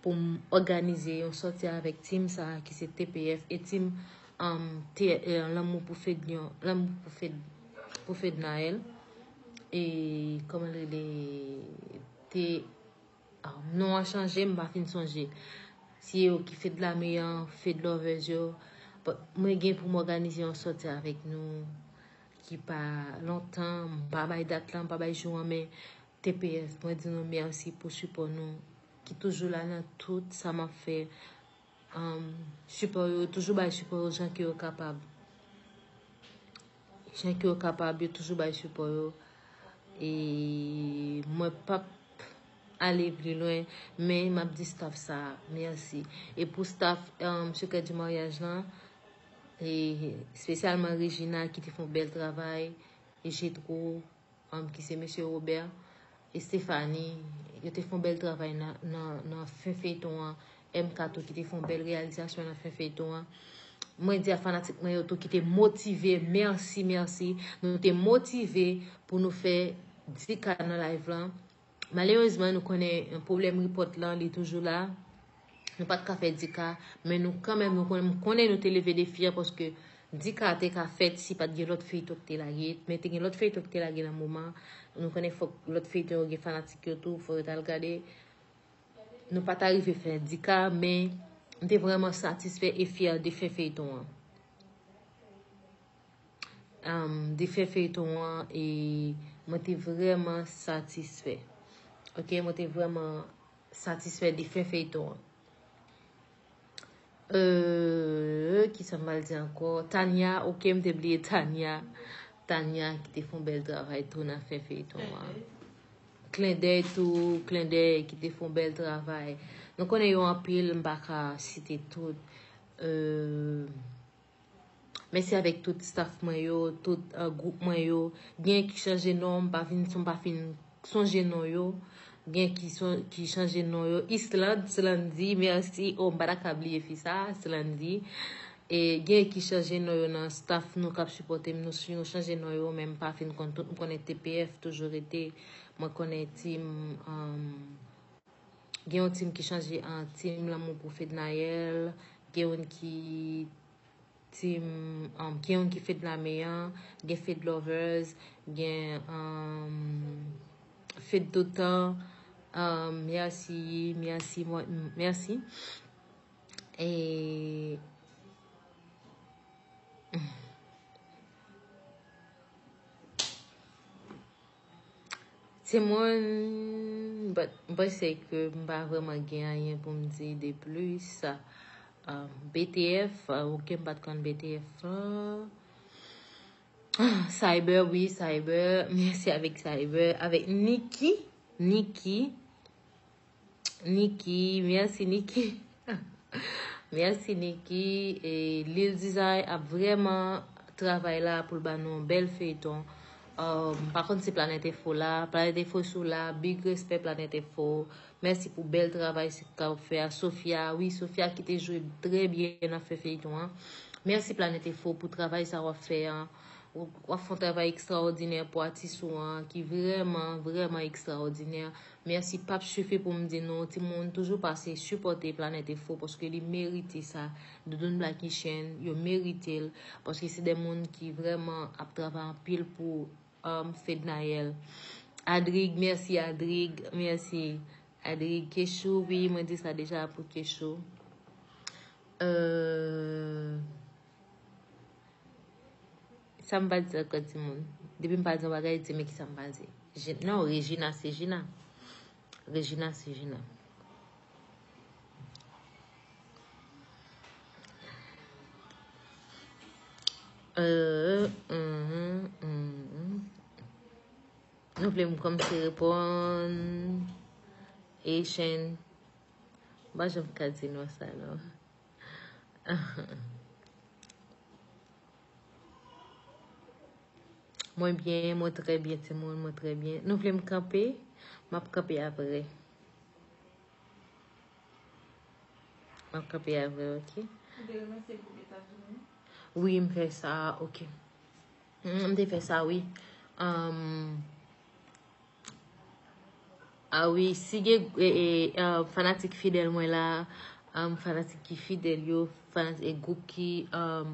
pou m òganize yon sòti avèk team sa a ki se T P F e team, um, te, eh, Lanmou pou Fed, Lanmou pou Fed, pou Fednaelle. E kòman l rele? Te Ah, non an chanje, m pa fin sonje. Si e yo ki Fed Lame an, Fed Lovers yo. But mwen gen pou m òganize yon sòti avèk nou ki pa lontan, m pa bay dat lan, m pa bay jou an, men T P F, mwen di nou mèsi pou sipò nou, ki toujou la nan tout sa m ap fè. Um, sipò yo, toujou bay sipò yo jan ke yo kapab. Jan ke yo kapab, yo toujou bay sipò yo. E mwen p ap ale pli lwen, men m ap di staff sa a, mèsi. E pou staff, um, Secret du Mariage lan, e espesyalman Regina ki te fè yon bèl travay, e Jetro, um, ki se mesye Robert, e Stephanie, yo te fè yon bèl travay nan, nan, nan fen feyton an. M K tou ki te fè yon bèl reyalizasyon nan fen feyton an. Mwen di a fanatik mwen yo tou ki te motive, mèsi, mèsi. Nou te motive pou nou fè di K nan live lan. Malerezman, nou konnen pwoblèm report lan, li toujou la. Nou pa t ka fè di K, men nou kanmenm, nou konnen, m konnen nou te leve defi an paske di K te ka fèt si pa t gen lòt feyton ki te lage. Men te gen lòt feyton ki te lage nan moman. Nou konnen fòk lòt feyton yo gen fanatik yo tou, fò yo t al gade. Nou pa t arive fè di K, men m te vrèman satisfè e fyè de fen feyton an. Um, de fen feyton an, e mwen te vrèman satisfè. Ok, mwen te vrèman satisfè de fen feyton an. Euh, kisa m pral di ankò? Tanya, ok, m te bliye Tanya. Tanya ki te fè yon bèl travay tou nan fen feyton an. Klendèy tou, Klendèy ki te fè yon bèl travay. Nou konnen yo anpil, m pa ka site tout. Euh, Mèsi avèk tout staff mwen yo, tout, euh, gwoup mwen yo. Gen ki chanje non, m pa vin, m pa fin sonje non yo. Gen ki son, ki chanje non yo. Island, Slandy, mèsi. Oh, m pa ta ka bliye fi sa, Slandy. E gen ki chanje non yo nan staff nou k ap sipòte m. Nou, nou chanje non yo, men m pa fin konn tout. M konnen T P F toujou rete. Mwen konnen team, um, gen yon team ki chanje an team Lanmou pou Fednaelle. Gen youn ki Team, um, gen youn ki Fed Lame an, gen Fed Lovers, gen, um, Fed Toutan. Um, mèsi, mèsi, mèsi. E Timoun, but, m panse ke m pa vrèman gen anyen pou m di de plis. Ah, B T F, ah, ok, m pa t konn B T F lan. Ah, Cyber, wi, Cyber. Mèsi avèk Cyber. Avèk Niki. Niki. Niki, mèsi Niki. Mèsi Niki. E Lil Design ap vrèman travay la pou l ba nou yon bèl feyton. Um, m pa konn si Planèt Enfo la. Planèt Enfo si w la, big respè Planèt Enfo. Mèsi pou bèl travay sa w ap fè a. Sofia, wi, Sofia ki te jwe trè byen nan fè feyton an. Mèsi Planèt Enfo pou travay sa w ap fè an. W ap fè yon travay ekstraòdinè pou atis ou an, ki vrèman, vrèman ekstraòdinè. Mèsi, p ap sifi pou m di nou, timoun, toujou pase sipòte Planèt Enfo, paske li merite sa. Doudoun Black Kitchen, yo merite l, paske se de moun ki vrèman ap travay anpil pou, um, Fednaelle. Adrig, mèsi Adrig, mèsi Adrig. Kechou, wi, mwen di sa deja pou Kechou. Euh, Sa m pa di ankò, timoun? Depi m pa di yon bagay, di m ki sa m pa di. Je-, non, Regina, se Gina. Regina, se Gina. Euh, mhm, mhm. Nou vle m kòmanse reponn. Echann. M pa janm ka di non sa, non. Mwen byen, mwen trè byen, timoun, mwen trè byen. Nou vle m kanpe? M ap kanpe apre. M ap kanpe apre, ok? Ou te remèsye gwoup Etazini? Wi, m fè sa, ok. Mm, m te fè sa, wi. Um, Ah wi, si gen, e, e, ah, fanatik fidèl mwen la, um, fanatik ki fidèl yo, fanatik, e gwoup ki, um,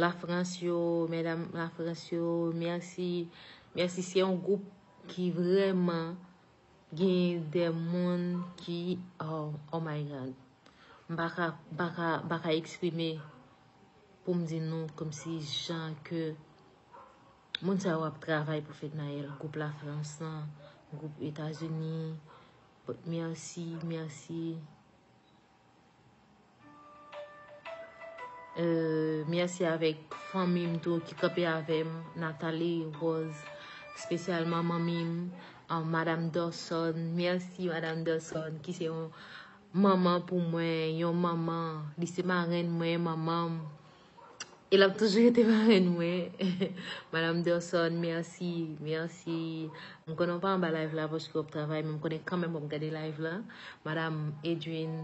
Lafrans yo, medam Lafrans yo, mèsi. Mèsi, se yon gwoup ki vrèman gen de moun ki, oh, oh my God. M pa ka, m pa ka, m pa ka eksprime pou m di nou kòmsi jan ke moun sa yo ap travay pou Fednaelle, gwoup Lafrans lan, gwoup Etazini. Mèsi, mèsi. Euh, mèsi avèk fanmi m tou ki kanpe avè m, Nathalie, Rose, espesyalman manmi m, ah, Madam Dawson. Mèsi, Madam Dawson, ki se yon manman pou mwen, yon manman. Li se marenn mwen, manman m. E l ap toujou rete marenn mwen. Madam Dawson, mèsi, mèsi. M konnen w pa anba live la paske w ap travay, men m konnen kanmenm w ap gade live la. Madam Edwin,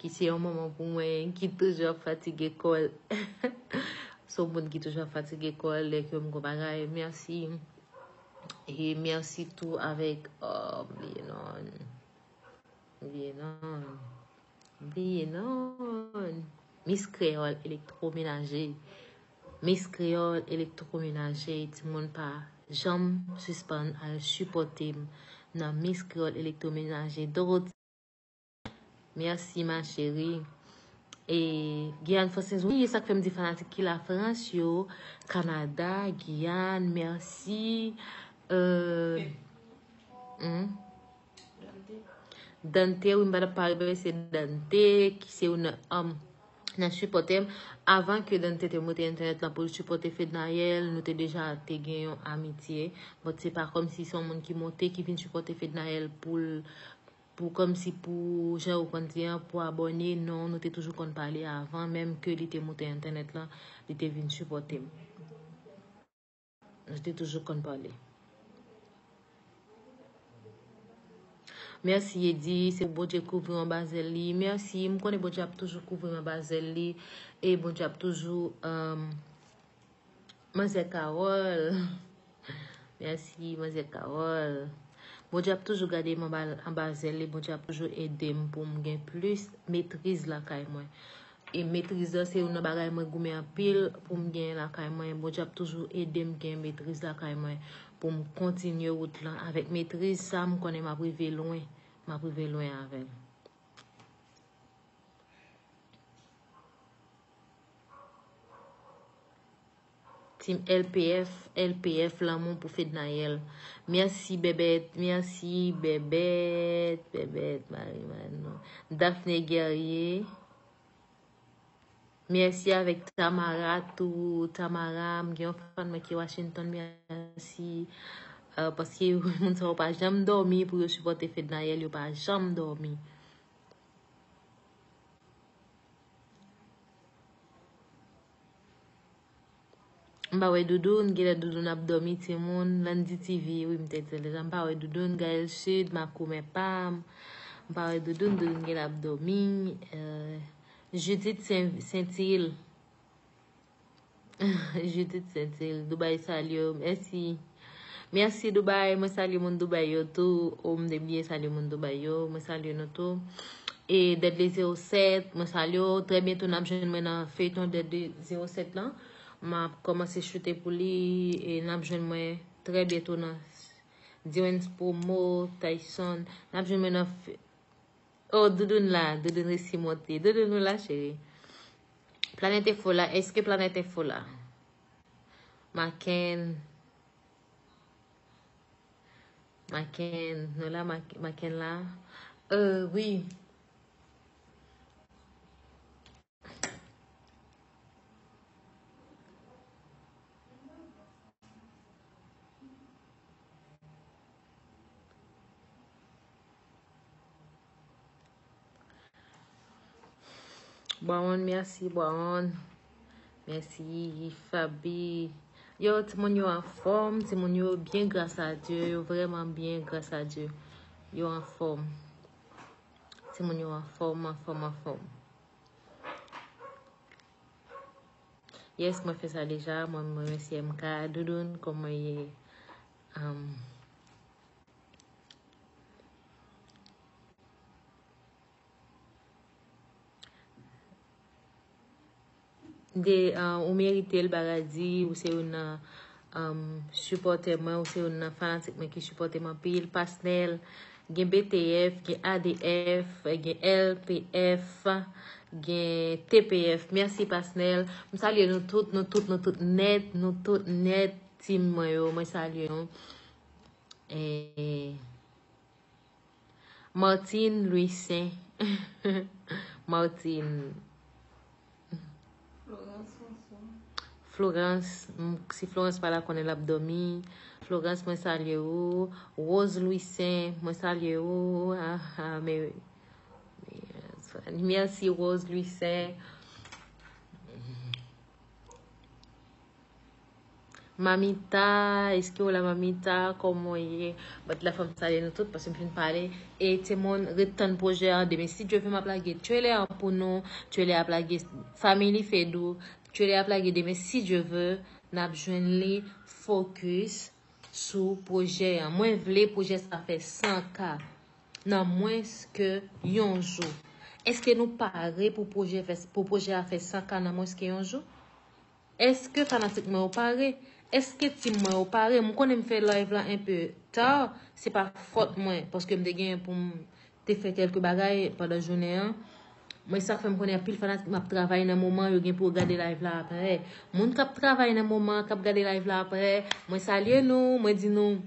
ki se yon manman pou mwen, ki toujou ap fatige kò l. Se yon moun ki toujou ap fatige kò l, lè ke m gon bagay. Mèsi. E mèsi tou avèk, oh, m bliye non. Bliye non. Bliye non. Miss Créole Électroménager. Miss Créole Électroménager, timoun pa janm sispann al sipòte m nan Miss Créole Électroménager. Dorothy, mèsi ma chérie. E Giyàn Fransèz, wi, e sa k fè m di fanatik ki Lafrans yo, Kanada, Giyàn, mèsi. Euh, hmm? Dante, wi, m pa t ap pa remèsye Dante, ki se youn nan, um, nan sipòtè m. Avan ke Dante te monte entènèt la pou l sipòte Fednaelle, nou te deja te gen yon amitye. But se pa kòmsi se yon moun ki monte, ki vin sipòte Fednaelle pou l, pou kòmsi pou, jan ou konn di an, pou abòne, non, nou te toujou konn pale avan, menm ke li te monte entènèt la, li te vin sipòte m. Nou te toujou konn pale. Mèsi, Edi, se pou Bondye kouvri w anba zèl li. Mèsi, m konnen Bondye ap toujou kouvri m anba zèl li. E Bondye ap toujou, um, Manzè Carole. Mèsi, Manzè Carole. Bondye ap toujou gade m anba, anba zèl li. Bondye ap toujou ede m pou m gen plis metriz lakay mwen. E metriz lan se youn nan bagay mwen goumen anpil pou m genyen lakay mwen. Bondye ap toujou ede m gen metriz lakay mwen pou m kontinye wout lan. Avèk metriz sa, m konnen m ap rive lwen. M ap rive lwen avè l. Maxime, L P F, L P F, lanmou pou Fednaelle. Mèsi, Bèbèt, mèsi, Bèbèt, Bèbèt, Marie Manon, Daphné Guerrier. Mèsi avèk Tamara tou. Tamara, m gen yon fan mwen ki Washington, mèsi. Euh, paske moun sa yo pa janm dòmi pou yo sipòte Fednaelle, yo pa janm dòmi. M pa wè Doudoun, genlè Doudoun ap dòmi, timoun. Landy T V, wi, m te di l deja. M pa wè Doudoun, Gaël Sud, makomè pa m. M pa wè Doudoun, Doudoun genlè ap dòmi. Euh, Judith Saint-, Saint-Il. Judith Saint-Il, Dubai salye w. Mèsi. Mèsi, Dubai. Mwen salye moun Dubai yo tou. O, m te bliye salye moun Dubai yo. Mwen salye nou tou. E Deadly zewo sèt, mwen salye w. Trè byento, n ap jwenn mwen nan feyton Deadly zewo sèt lan. M ap kòmanse choute pou li. E n ap jwenn mwen trè byento nan Direns Promo, Tyson. N ap jwenn mwen nan fe-, oh, Doudoun la. Doudoun resi monte. Doudoun, nou la, cheri? Planèt Enfo la. Èske Planèt Enfo la? Maken. Maken. Nou la, Mak-, Maken la? Euh, wi. Bwawon, mèsi, Bwawon. Mèsi, Fabi. Yo, timoun yo anfòm, timoun yo byen, gras a Dye, yo vrèman byen, gras a Dye. Yo anfòm. Timoun yo anfòm, anfòm, anfòm. Yes, mwen fè sa deja, mwen, mwen remèsye M K, Doudoun, kòman ye? Um, De, ah, ou merite l, Baradi, ou se youn nan, um, sipòtè mwen, ou se youn nan fanatik mwen ki sipòte m anpil. Pasnèl, gen B T F, gen A D F, gen L P F, gen T P F. Mèsi, Pasnèl. M salye nou tout, nou tout, nou tout nèt, nou tout nèt, tim mwen yo. Mwen salye nou. E, Martine Louissaint. Martine. Florence François. Florence, m, si Florence pa la, konnen l ap dòmi. Florence, mwen salye ou. Rose Louissaint, mwen salye ou. Ah, ah, men, men, mèsi, Rose Louissaint. Mamita, èske w la, Mamita? Kòman w ye? But la, fò m salye nou tout, paske m fin pale. E timoun, ret tann pwojè an demen. Si Dye vle, m ap lage trailer an pou nou. Trailer ap lage Family Fedou. Trailer ap lage demen. Si Dye vle, n ap jwenn li focus sou pwojè an. Mwen vle pwojè sa fè san K nan mwens ke yon jou. Èske nou pare pou pwojè fè, pou pwojè a fè san K nan mwens ke yon jou? Èske fanatik mwen yo pare? Èske tim mwen yo pare? M konnen m fè live la enpe ta, se pa fòt mwen, paske m te genyen pou m te fè kèlke bagay pandan jounen an. Mwen, sa k fè m konnen anpil fanatik m ap travay nan moman, yo gen pou yo gade live la aprè. Moun k ap travay nan moman, k ap gade live la aprè, mwen salye nou, mwen di nou,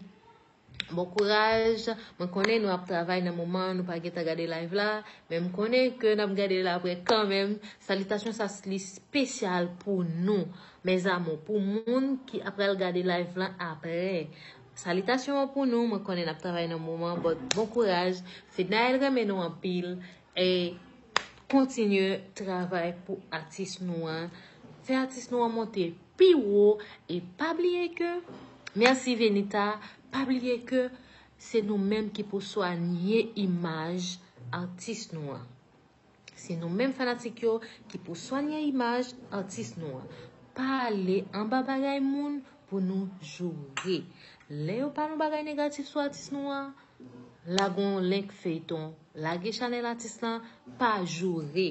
bon kouraj. Mwen konnen nou ap travay nan moman, nou pa gentan gade live la, men m konnen ke n ap gade l aprè kanmenm. Salitasyon sa li espesyal pou nou, mes amours, pou moun ki ap pral gade live lan aprè. Salitasyon an pou nou, mwen konnen n ap travay nan moman, but bon kouraj. Fednaelle renmen nou anpil. E kontinye travay pou atis nou an. Fè atis nou an monte pi wo. E pa bliye ke, mèsi Venita, pa bliye ke se nou menm ki pou swanye imaj atis nou an. Se nou menm fanatik yo ki pou swanye imaj atis nou an. Pa ale anba bagay moun pou nou joure. Lè yo pale yon bagay negatif sou atis nou an, lage yon link feyton, lage chanèl atis lan, pa joure.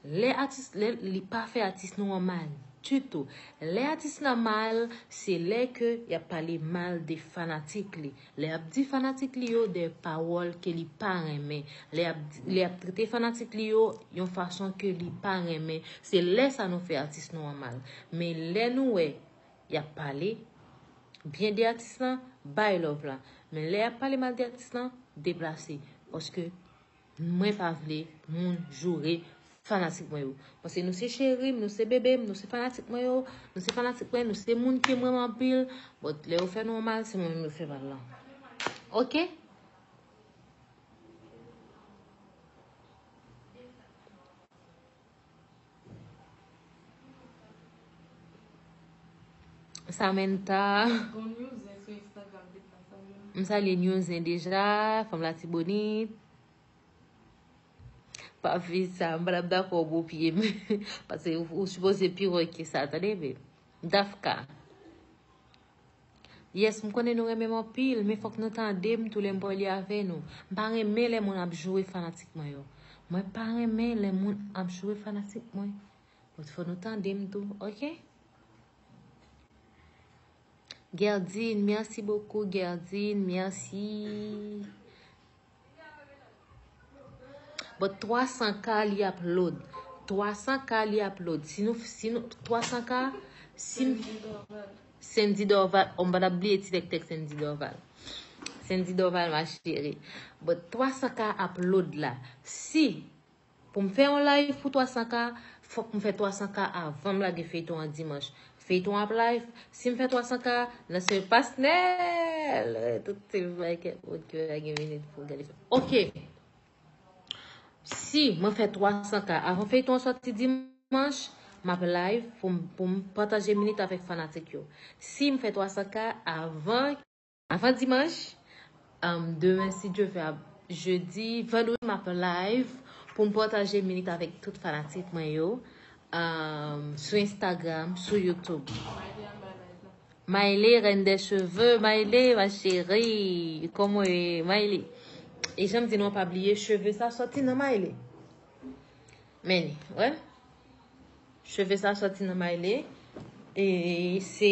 Lè atis, lè li pa fè atis nou an mal ditou. Lè atis lan mal, se lè ke y ap pale mal de fanatik li. Lè y ap di fanatik li yo de pawòl ke li pa renmen. Lè y ap, lè y ap trete fanatik li yo yon fason ke li pa renmen. Se lè sa nou fè atis nou an mal. Men lè nou wè y ap pale byen de atis lan, bay love la. Men lè y ap pale mal de atis lan, deplase. Paske mwen pa vle moun joure fanatik mwen yo. Paske nou se cheri m, nou se bebe m, nou se fanatik mwen yo, nou se fanatik mwen, nou se moun ki m renmen anpil. But lè yo fè nou mal, se mwen menm yo fè mal lan. Ok? Samantha. M salye Newzen deja, fanm Latibonit. Pa fè sa, m pa t ap dakò w bo pye m. Paske ou, ou sipoze pi wè ke sa, tande, babe. Dafka. Yes, m konnen nou renmen m anpil, men fòk nou tande m tou lè m pale avè nou. M pa renmen lè moun ap joure fanatik mwen yo. Mwen pa renmen lè moun ap joure fanatik mwen. But fò nou tande m tou, ok? Gerdine, merci beaucoup, Gerdine, merci. But twa san K li ap load. Twa san K li ap load. Si nou, si nou, twa san K, si m, Sandy Dorval. Oh, m pa t ap bliye ti tèktèk Sandy Dorval. Sandy Dorval, ma chérie. But twa san K ap load la. Si pou m fè yon live pou twa san K, fòk m fè twa san K avan m lage feyton an dimanch. Feyton ap live, si m fè twa san K, nan se pasnèl. Tout se bagay ke moun ki pa gen minit pou gade. Ok. Si mwen fè twa san K avan feyton an sòti dimanch, m ap live pou m, pou m pataje minit avèk fanatik yo. Si m fè twa san K avan, avan dimanch, um, demen, si Dye vle, ap jedi, vandredi, m ap live pou m pataje minit avèk tout fanatik mwen yo, um, sou Instagram, sou YouTube. Maile, reine des cheveux, Maile, ma chérie. Kòman w ye, Maile? E jan m di nou an, pa bliye, cheve sa sòti nan Maile. Men, wè. Cheve sa sòti nan Maile. E se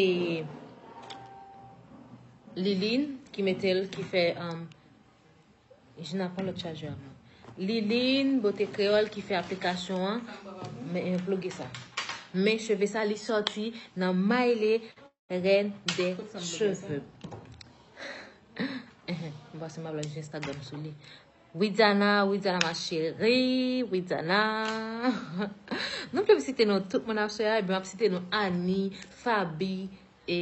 Liline ki mete l, ki fè, um, Jina pran lòt chajè a mwen. Liline, Bote Kreyòl ki fè aplikasyon an. Men, eh, ploge sa. Men cheve sa, li sòti nan Maile, reine des cheveux. M pase m ap lage Instagram sou li. Widiana, Widiana ma chérie, Widiana. Nou vle m site non tout moun ap sou la, ebyen m ap site non Annie, Fabi, e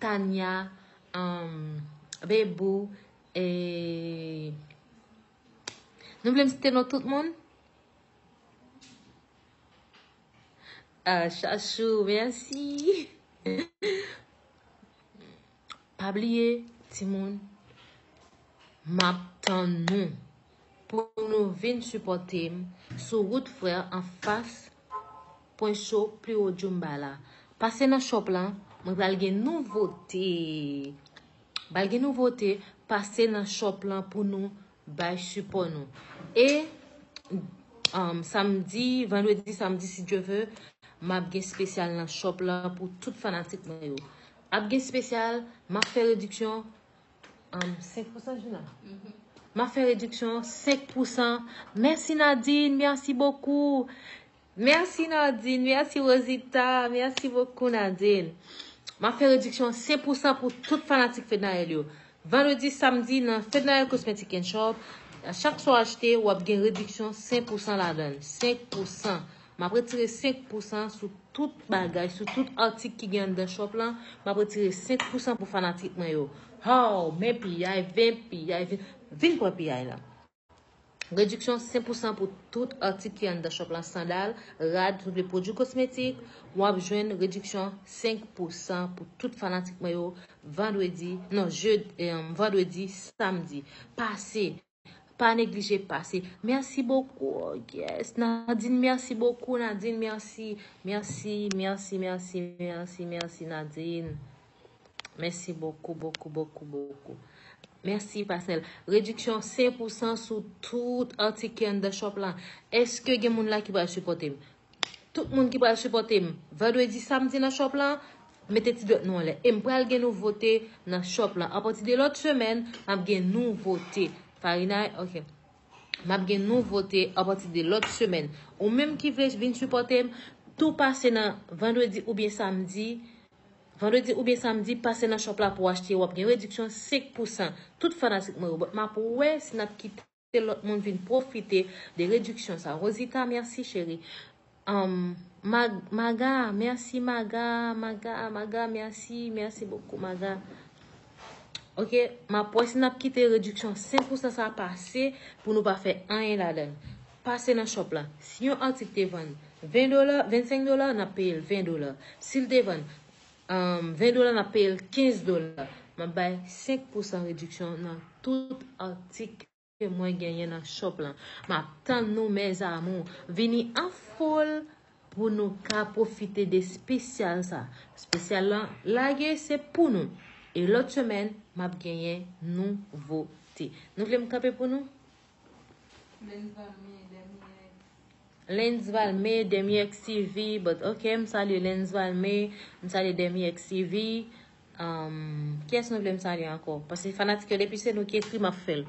Tania, um, Bebou, e nou vle m site non tout moun? Ah, Chachou, mèsi. Pa bliye, timoun, m ap tann nou pou nou vin sipòte m sou wout frè anfas Pwen Cho Pli Wo Djoumba la. Pase nan shop lan, mwen pral gen nouvote. Pral gen nouvote, pase nan shop lan pou nou bay sipò nou. E, um, samdi, vandredi, samdi, si Dye ve, m ap gen espesyal nan shop lan pou tout fanatik mwen yo. Ap gen espesyal, m ap fè rediksyon, um, senk pousan, Juna. M ap fè rediksyon senk pousan. Mèsi, Nadine, mèsi bokou. Mèsi, Nadine. Mèsi, Rosita. Mèsi bokou, Nadine. M ap fè rediksyon senk pousan pou tout fanatik Fednaelle yo. Vandredi, samdi, nan Fednaelle Cosmetic and Shop, chak sa w achte, w ap gen rediksyon senk pousan ladan l. Senk pousan. M ap retire senk pousan sou tout bagay, sou tout atik ki gen anndan shop lan. M ap retire senk pousan pou fanatik mwen yo. How, men piyay, ven piyay, vin, vin pran piyay la. Rediksyon senk pousan pou tout atik ki anndan shop lan, sandal, rad, tout lè pwodui kosmetik, w ap jwenn rediksyon senk pousan pou tout fanatik mwen yo, vandredi, non, jedi, em, vandredi, samdi. Pase, pa neglije pase. Mèsi bokou, oh yes. Nadine, mèsi bokou, Nadine, mèsi. Mèsi, mèsi, mèsi, mèsi, mèsi, Nadine. Mèsi bokou, bokou, bokou, bokou. Mèsi, Pasnèl. Rediksyon senk pousan sou tout atik ki anndan shop lan. Èske gen moun la ki pral sipòte m? Tout moun ki pral sipòte m vandredi, samdi nan shop lan, mete ti dwèt nou anlè. E m pral gen nouvote nan shop lan. Apati de lòt semèn, m ap gen nouvote. Farinay, ok. M ap gen nouvote apati de lòt semèn. Ou menm ki vle vin sipòte m, tou pase nan vandredi oubyen samdi, Vandredi oubyen samdi, pase nan shop la pou w achte, w ap gen rediksyon senk pousan. Tout fanatik mwen yo, but m ap wè si n ap kite lòt moun vin pwofite de rediksyon sa. Rosita, mèsi, cheri. Um, Mag-, Maga, mèsi, Maga, Maga, Maga, mèsi, mèsi bokou, Maga. Ok, m ap wè si n ap kite rediksyon senk pousan sa pase pou nou pa fè anyen ladan l. Pase nan shop la. Si yon atik te vann ven dola, vennsenk dola, n ap peye l ven dola. Si l te vann, um, ven dola, n ap peye l kenz dola. M ap bay senk pousan rediksyon nan tout atik ke mwen genyen nan shop lan. M ap tann nou, mes amours. Vini an foul pou nou ka pwofite de espesyal sa. Espesyal lan lage, se pou nou. E lòt semèn, m ap genyen nouvote. Nou vle m kanpe pou nou? Lens Valme, Demi X. Lens Valme, Demi X T V, but ok, m salye Lens Valme, m salye Demi X T V. Um, kiyès nou vle m salye ankò? Paske fanatik yo, depi se nou ki ekri, m ap fè l.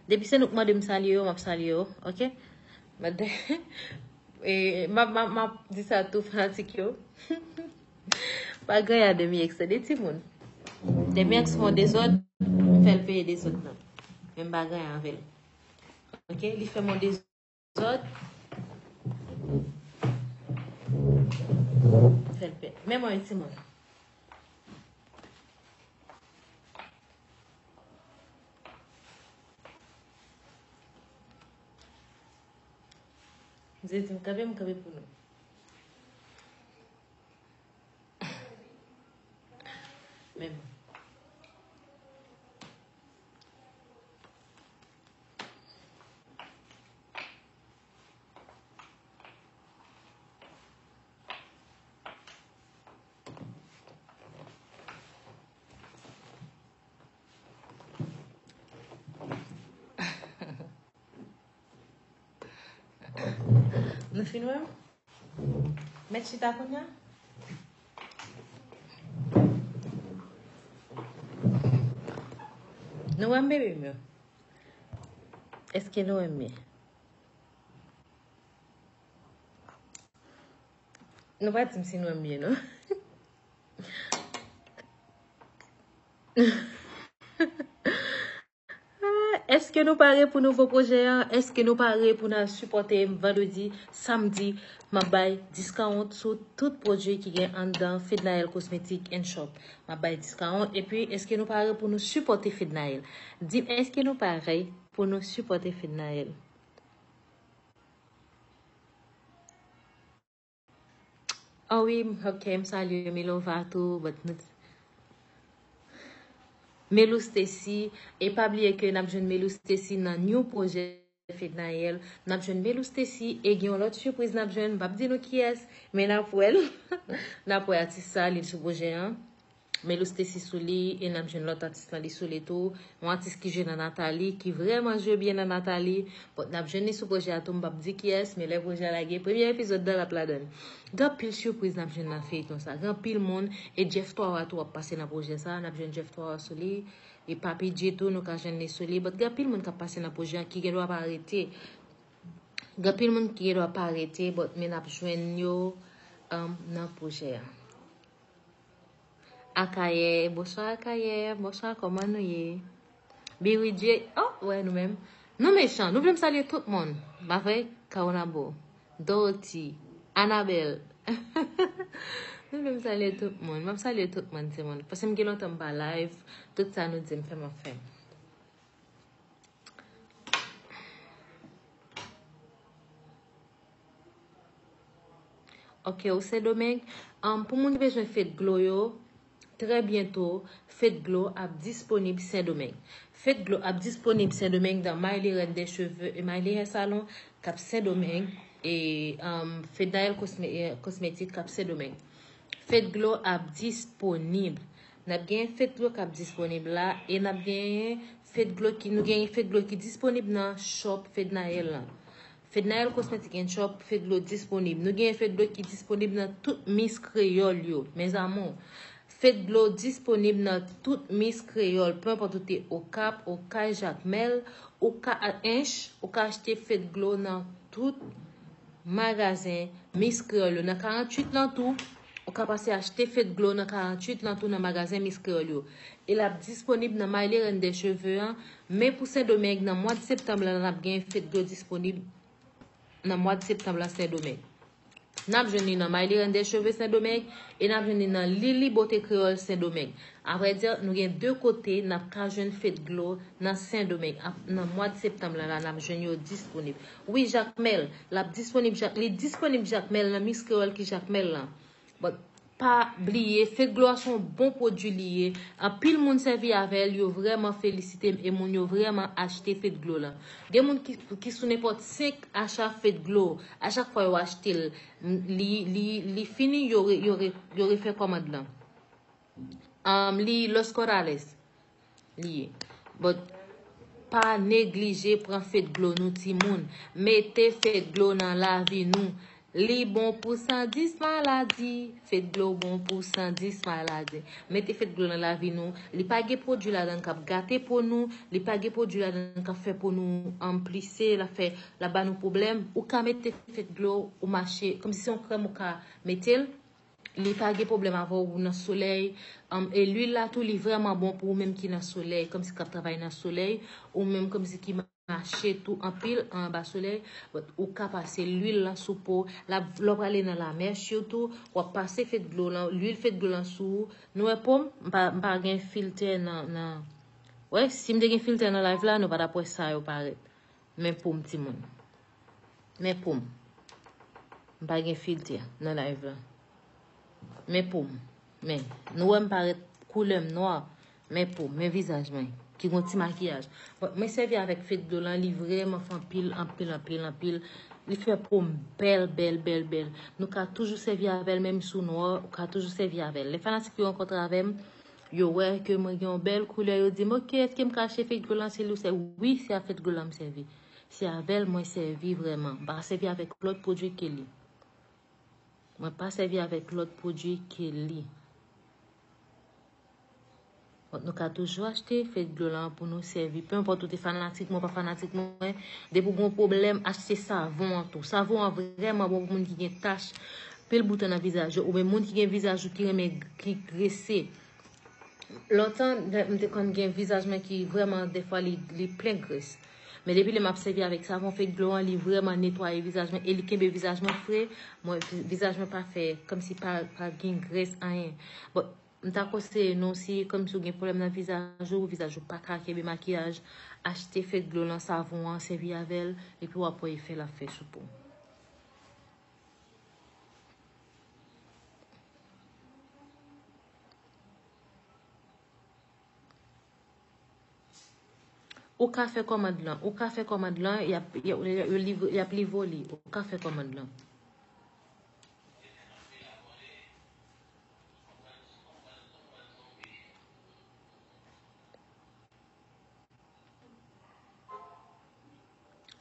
Depi se nou k mande m salye yo, m ap salye yo, ok? But, e, m ap, m ap, m ap di sa tou, fanatik yo. Pa ganyan Demi X, se de timoun. Demi X fè yon dezòd, m fè l peye dezòd lan. Men m pa ganyan avè l. Ok, li fè m yon dezòd. Fè l pè. Men mwen, yon timoun. Mwen di m kanpe, m kanpe pou nou. Men mwen. Nou fin wè m? Mèt chita kounye a? Nou wè m, bebe m yo? Èske nou wè m byen? Nou pa di m si nou wè m byen, non. Ah, èske nou pare pou nouvo pwojè a? Èske nou pare pou n al sipòte m vandredi, samdi? M ap bay diskawont sou tout pwodui ki gen anndan Fednaelle Cosmetic and Shop. M ap bay diskawont. Epi, èske nou pare pou nou sipòte Fednaelle? Di m, èske nou pare pou nou sipòte Fednaelle? Oh wi, ok, m salye Milova tou, but nou, Melou Stacy, e pa bliye ke n ap jwenn Melou Stacy nan new pwojè Fednaelle, n ap jwenn Melou Stacy, e gen yon lòt sipriz n ap jwenn, m p ap di nou kiyès, men n ap wè l, n ap wè atis sa, li sou pwojè an. Melou Stacy sou li, e n ap jwenn lòt atis lan, li sou li tou. Yon atis ki jwe nan Nathalie, ki vrèman jwe byen nan Nathalie. Bon, n ap jwenn li sou pwojè a tou, m p ap di kiyès, men lè pwojè a lage, premye epizòd la l ap ladan l. Gen anpil sipriz n ap jwenn nan feyton sa. Gen anpil moun, e Jeff Twawa tou ap pase nan pwojè sa, n ap jwenn Jeff Twawa sou li. E Papi G tou, nou ka jwenn li sou li. But gen anpil moun k ap pase nan pwojè a ki gendwa pa rete. Gen anpil moun ki gendwa pa rete, but men n ap jwenn yo, um, nan pwojè a. Akayè, bonswa Akayè, bonswa, kòman nou ye? Biridje, oh, wè nou menm. Nou mechan, nou vle m salye tout moun. Pa vre? Kaonabo, Dorothy, Anabel. Nou vle m salye tout moun. M ap salye tout moun, timoun. Paske m gen lontan m pa live. Tout sa nou di m fè, m ap fè. Ok, ou Sendomeng. Um, pou moun ki bezwen Fedglo yo, trè byento, Fedglo ap disponib Sendomeng. Fedglo ap disponib Sendomeng dan Miley Reine des Cheveux e Miley Hair Salon k ap Sendomeng e, um, Fednaelle Cosme-, eh, Cosmetic k ap Sendomeng. Fedglo ap disponib. N ap genyen Fedglo k ap disponib la e n ap genyen Fedglo ki, nou genyen Fedglo ki disponib nan shop Fednaelle lan. Fednaelle Cosmetic and Shop, Fedglo disponib. Nou genyen Fedglo ki disponib nan tout Miss Kreyòl yo, mes amours. Fedglo disponib nan tout Miss Kreyòl, peu importe ou te Okap, Okay, Jakmèl, ou ka, Ench, ou ka achte Fedglo nan tout magazen Miss Kreyòl yo. Nan karanntuit lan tou, Ou ka pase achte Fedglow nan karanntuit lan tou nan magazen Miss Creole yo. E l ap disponib nan My Lérène des Cheveux an, men pou Sendomeng, nan mwa de septanm lan, n ap gen Fedglow disponib nan mwa de septanm lan Sendomeng. N ap jwenn li nan My Lérène des Cheveux Sendomeng e n ap jwenn li nan Lili Bote Kreyòl Sendomeng. Avrèdi, nou gen de kote n ap ka jwenn Fedglow nan Sendomeng. Ap, nan mwa de septanm lan, la, n ap jwenn yo disponib. Wi, Jakmèl, l ap disponib, Jak, li disponib Jakmèl nan Miss Creole ki Jakmèl lan. But, pa bliye, Fedglow a se yon bon pwodui li ye. Anpil moun sèvi avè l, yo vrèman felisite m e moun yo vrèman achte Fedglow lan. Gen moun ki, ki sou nenpòt senk acha Fedglow. A chak fwa yo achte l, li, li, li fini, yo re, yo re, yo refè kòmand lan. Um, li Los Corrales. Li ye. But, pa neglije pran Fedglow nou timoun. Mete Fedglow nan lavi nou. Li bon pou san dis maladi. Fedglow bon pou san dis maladi. Mete Fedglow nan lavi nou. Li pa gen pwodui ladan k ap gate po nou. Li pa gen pwodui ladan k ap fè po nou anplise. L ap fè, l ap ba nou pwoblèm. Ou ka mete Fedglow, ou mache. Kòmsi se yon krèm ou ka mete l. Li pa gen pwoblèm avè w nan solèy. Um, e lwil la tou, li vrèman bon pou ou menm ki nan solèy, kòmsi k ap travay nan solèy, ou menm kòmsi ki mache tou anpil anba solèy. But ou ka pase lwil lan sou po. L ap, lè w prale nan lamè, sitou, w ap pase Fedglow lan, lwil Fedglow lan sou ou. Nou wè po m, m pa, m pa gen filtè nan, nan. Wè, si m te gen filtè nan live la, nou pa t ap wè sa yo parèt. Men po m, timoun. Men po m. M pa gen filtè nan live la. Men po m. Men, nou wè m parèt koulè m nwa. Men po m, men vizaj mwen. Ki gon ti makiyaj. Bon, mwen sèvi avèk Fedglow lan, li vrèman fè anpil, anpil, anpil, anpil. Li fè po m bèl, bèl, bèl, bèl. Nou ka toujou sèvi avè l, menm si w nwa, ou ka toujou sèvi avè l. Lè fanatik yo rankontre avè m, yo wè ke mwen gen yon bèl koulè, yo di m, "Ok, èske m ka achte Fedglow lan?" Se li ou sèvi? Wi, se a Fedglow lan m sèvi. Se avè l mwen sèvi vrèman. M pa sèvi avèk lòt pwodui ke li. Mwen pa sèvi avèk lòt pwodui ke li. Donk, nou ka toujou achte Fedglow lan pou nou sèvi. Pe enpòt ou te fanatik mwen, pa fanatik mwen. Depi w gen yon pwoblèm, achte savon an tou. Savon an vrèman bon pou moun ki gen tach, pil bouton nan vizaj yo, oubyen moun ki gen vizaj ou ki renmen, ki grese. Lontan, m te konn gen vizaj mwen ki vrèman, defwa, li, li plen grès. Men depi lè m ap sèvi avèk savon Fedglow an, li vrèman netwaye vizaj mwen e li kenbe vizaj mwen fre. Mwen, vi-, vizaj mwen pa fè kòmsi pa, pa gen grès, anyen. Bon, m ta konseye nou, si kòmsi w gen pwoblèm nan vizaj ou, vizaj ou pa ka kenbe makiyaj, achte Fedglow lan, savon an, sèvi avè l, epi w ap wè efè l ap fè sou po w. Ou ka fè kòmand lan. Ou ka fè kòmand lan, y ap, y ap, y ap, y ap livre li. Ou ka fè kòmand lan.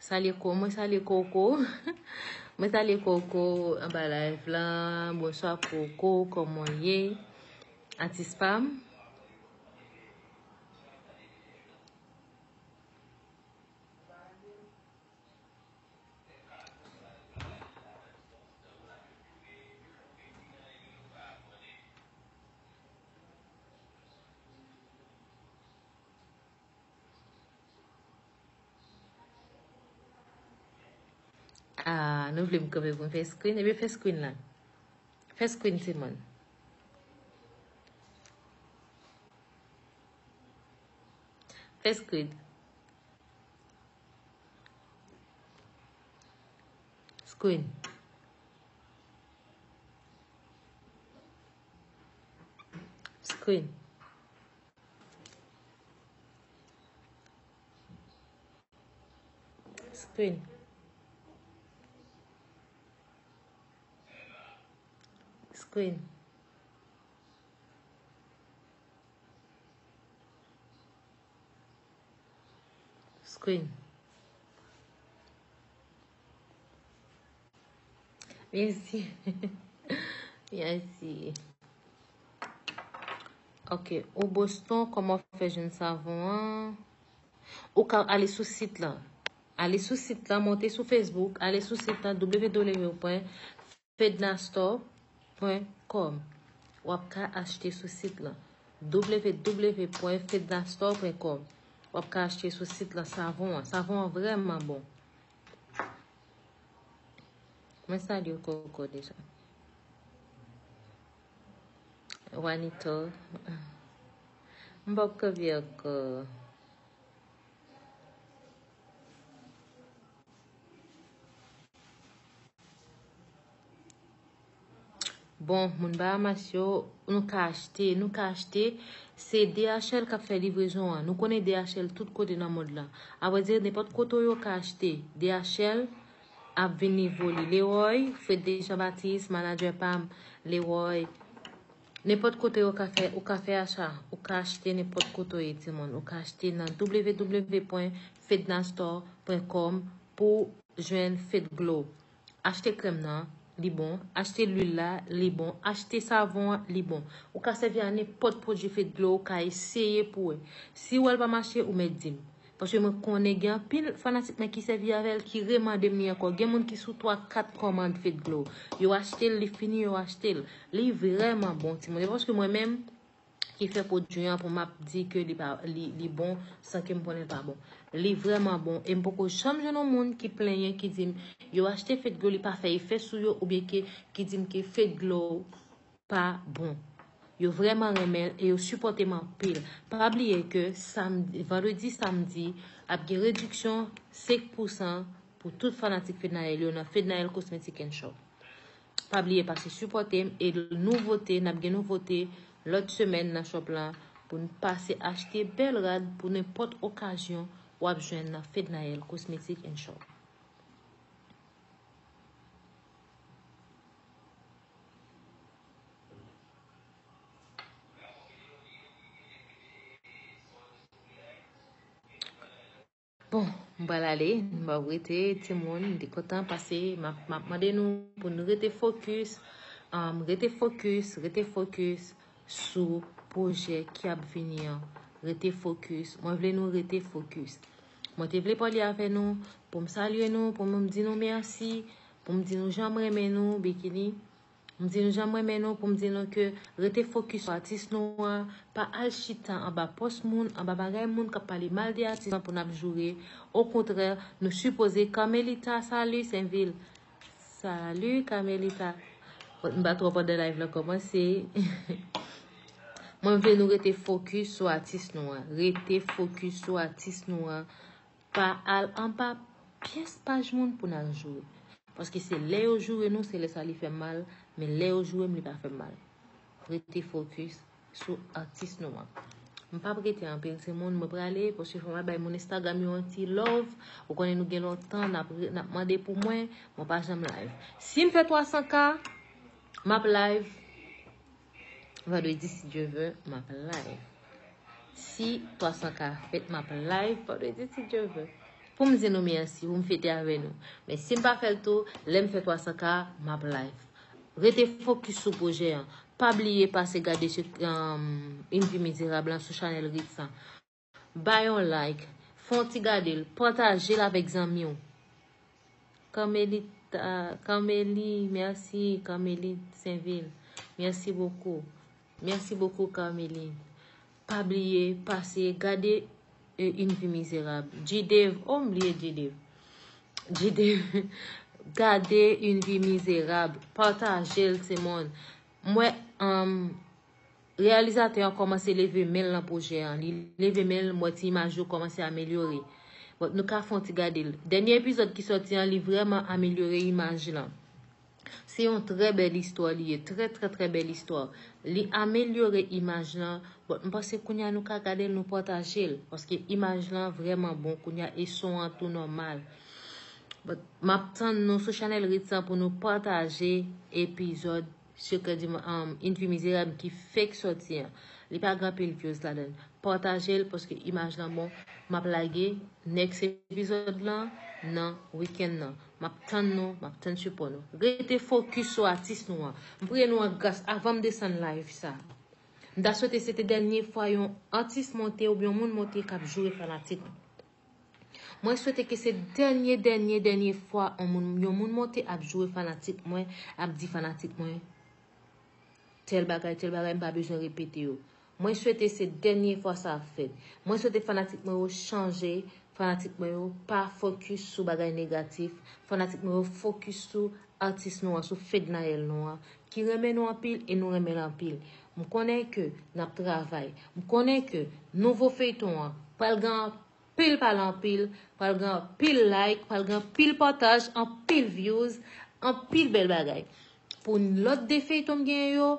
Salye Ko, mwen salye Koko. Mwen salye Koko anba live lan. Bonswa Koko, kòman w ye? Atis pa m. Ah, nou vle m kanpe pou m fè screen? Ebyen, fè screen la. Fè screen, timoun. Fè screen. Screen. Screen. Screen. Screen. Screen. Mèsi. Mèsi. Ok, ou Boston, kòman w fè jwenn savon an? Ou ka ale sou sit lan. Ale sou sit lan, monte sou Facebook, ale sou sit lan, w w w pwen fednastore, pwen kòm. W ap ka achte sou sit lan. W W W pwen fednastore pwen kòm. W ap ka achte sou sit lan savon an. Savon an vrèman bon. Mwen salye w, Koko, deja. Wanito. M p ap kanpe ankò. Bon, moun Bahamas yo, nou ka achte, nou ka achte. Se D H L k ap fè livrezon an. Nou konnen D H L tout kote nan mond lan. Avrèdi, nenpòt kote w ye w ka achte. D H L ap vin livre w li. Leroy, Frederic Jean Baptiste, manadjè pa m, Leroy. Nenpòt kote w ka fè, ou ka fè acha, ou ka achte nenpòt kote w ye, timoun. Ou ka achte nan W W W pwen fednastore pwen kòm pou jwenn Fed Glow. Achte krèm nan, li bon. Achte lwil la, li bon. Achte savon an, li bon. Ou ka sèvi a nenpòt pwodui Fed Glow, ou ka eseye pou wè. Si w wè l pa mache, ou mèt di m. Paske mwen konnen gen anpil fanatik mwen ki sèvi avè l, ki remande m li ankò. Gen moun ki sou twa, kat kòmand Fed Glow. Yo achte l, li fini, yo achte l. Li vrèman bon, timoun. E paske mwen menm, ki fè pwodui an pou m ap di ke li pa, li, li bon san ke m konnen l pa bon. Li vrèman bon. E m poko janm jwenn yon moun ki plenyen, ki di m yo achte Fed Glow, li pa fè efè sou yo, oubyen ke, ki di m ke Fed Glow pa bon. Yo vrèman renmen l e yo sipòte m anpil. Pa bliye ke samdi, vandredi, samdi, ap gen rediksyon senk pousan pou tout fanatik Fednaelle yo nan Fednaelle Cosmetic and Shop. Pa bliye pase sipòte m e nouvote, n ap gen nouvote lòt semèn nan shop lan pou n pase achte bèl rad pou nenpòt okazyon w ap jwenn nan Fednaelle Cosmetic and Shop. Bon, m pral ale, m p ap rete, timoun, m te kontan pase, m ap, m ap mande nou pou nou rete fokis, um, rete fokis, rete fokis sou pwojè ki ap vini an. Rete fokis. Mwen vle nou rete fokis. Mwen te vle pale avè nou, pou m salye nou, pou m di nou mèsi, pou m di nou jan m renmen nou, Bikini. M di nou jan m renmen nou pou m di nou ke rete fokis sou atis nou an, pa al chita anba pòs moun, anba bagay moun k ap pale mal de atis lan pou n ap joure. Okontrè, nou sipoze, Carmelita, salut, Senvil. Salut, Carmelita. M pa twò pandan live lan kòmanse. Mwen vle nou rete fokis sou atis nou an. Rete fokis sou atis nou an. Pa al anba pyès paj moun pou n al joure. Paske se lè yo joure nou, se lè sa li fè m mal, men lè yo joure m, li pa fè m mal. Rete fokis sou atis nou an. M p ap rete anpil, timoun, mwen prale, paske fò m al bay moun Instagram yo yon ti love. Ou konnen nou gen lontan, n ap re-, n ap mande pou mwen, mwen pa janm live. Si m fè twa san K, m ap live. Vandredi, si Dye vle, m ap live. Si twa san K fèt, m ap live vandredi, si Dye vle. Pou m di nou mèsi, pou m fete avè nou. Men si m pa fè l tou, lè m fè twa san K, m ap live. Rete fokis sou pwojè an. Pa bliye pase gade se, um, Une Vie Misérable lan sou chanèl Ritz lan. Bay yon like, fè yon ti gade l, pataje l avèk zanmi w. Carmelita, Carmeli, mèsi, Carmeli Senvil. Mèsi bokou. Mèsi bokou, Carmeli. Pa bliye pase gade, euh, Une Vie Misérable. G-Dave, oh, m bliye G-Dave. G-Dave, gade Une Vie Misérable. Pataje l, timoun. Mwen, um, Reyalizatè an kòmanse leve men l nan pwojè an. Li leve men l, m wè ti imaj yo kòmanse amelyore. Bon, nou ka fè yon ti gade l. Dènye epizòd ki sòti an, li vrèman amelyore imaj lan. Se yon trè bèl istwa li ye, trè, trè, trè bèl istwa. Li amelyore imaj lan. Bon, m panse kounye a nou ka gade l, nou pataje l. Paske imaj lan vrèman bon kounye a e son an tou nòmal. Bon, m ap tann nou sou chanèl Ritz lan pou nou pataje epizòd Sekrè di, um, Une Vie Misérable ki fèk sòti an. Li pa gen anpil views ladan l. Pataje l paske imaj lan bon. M ap lage next epizòd lan nan wikenn nan. M ap tann nou, m ap tann sipò nou. Rete fokis sou atis nou an. M priye nou an gras avan m desann live sa. M ta swete se te dènye fwa yon atis monte oubyen yon moun monte k ap joure fanatik. Mwen swete ke se dènye, dènye, dènye fwa yon moun, yon moun monte ap joure fanatik mwen, ap di fanatik mwen, tèl bagay, tèl bagay, m pa bezwen repete yo. Mwen swete se dènye fwa sa ap fèt. Mwen swete fanatik mwen yo chanje, fanatik mwen yo pa fokis sou bagay negatif, fanatik mwen yo fokis sou atis nou an, sou Fednaelle nou an, ki renmen nou anpil e nou renmen l anpil. M konnen ke n ap travay. M konnen ke nouvo feyton an pral gen anpil pale anpil, pral gen anpil like, pral gen anpil pataj, anpil views, anpil bèl bagay. Pou lòt de feyton m genyen yo,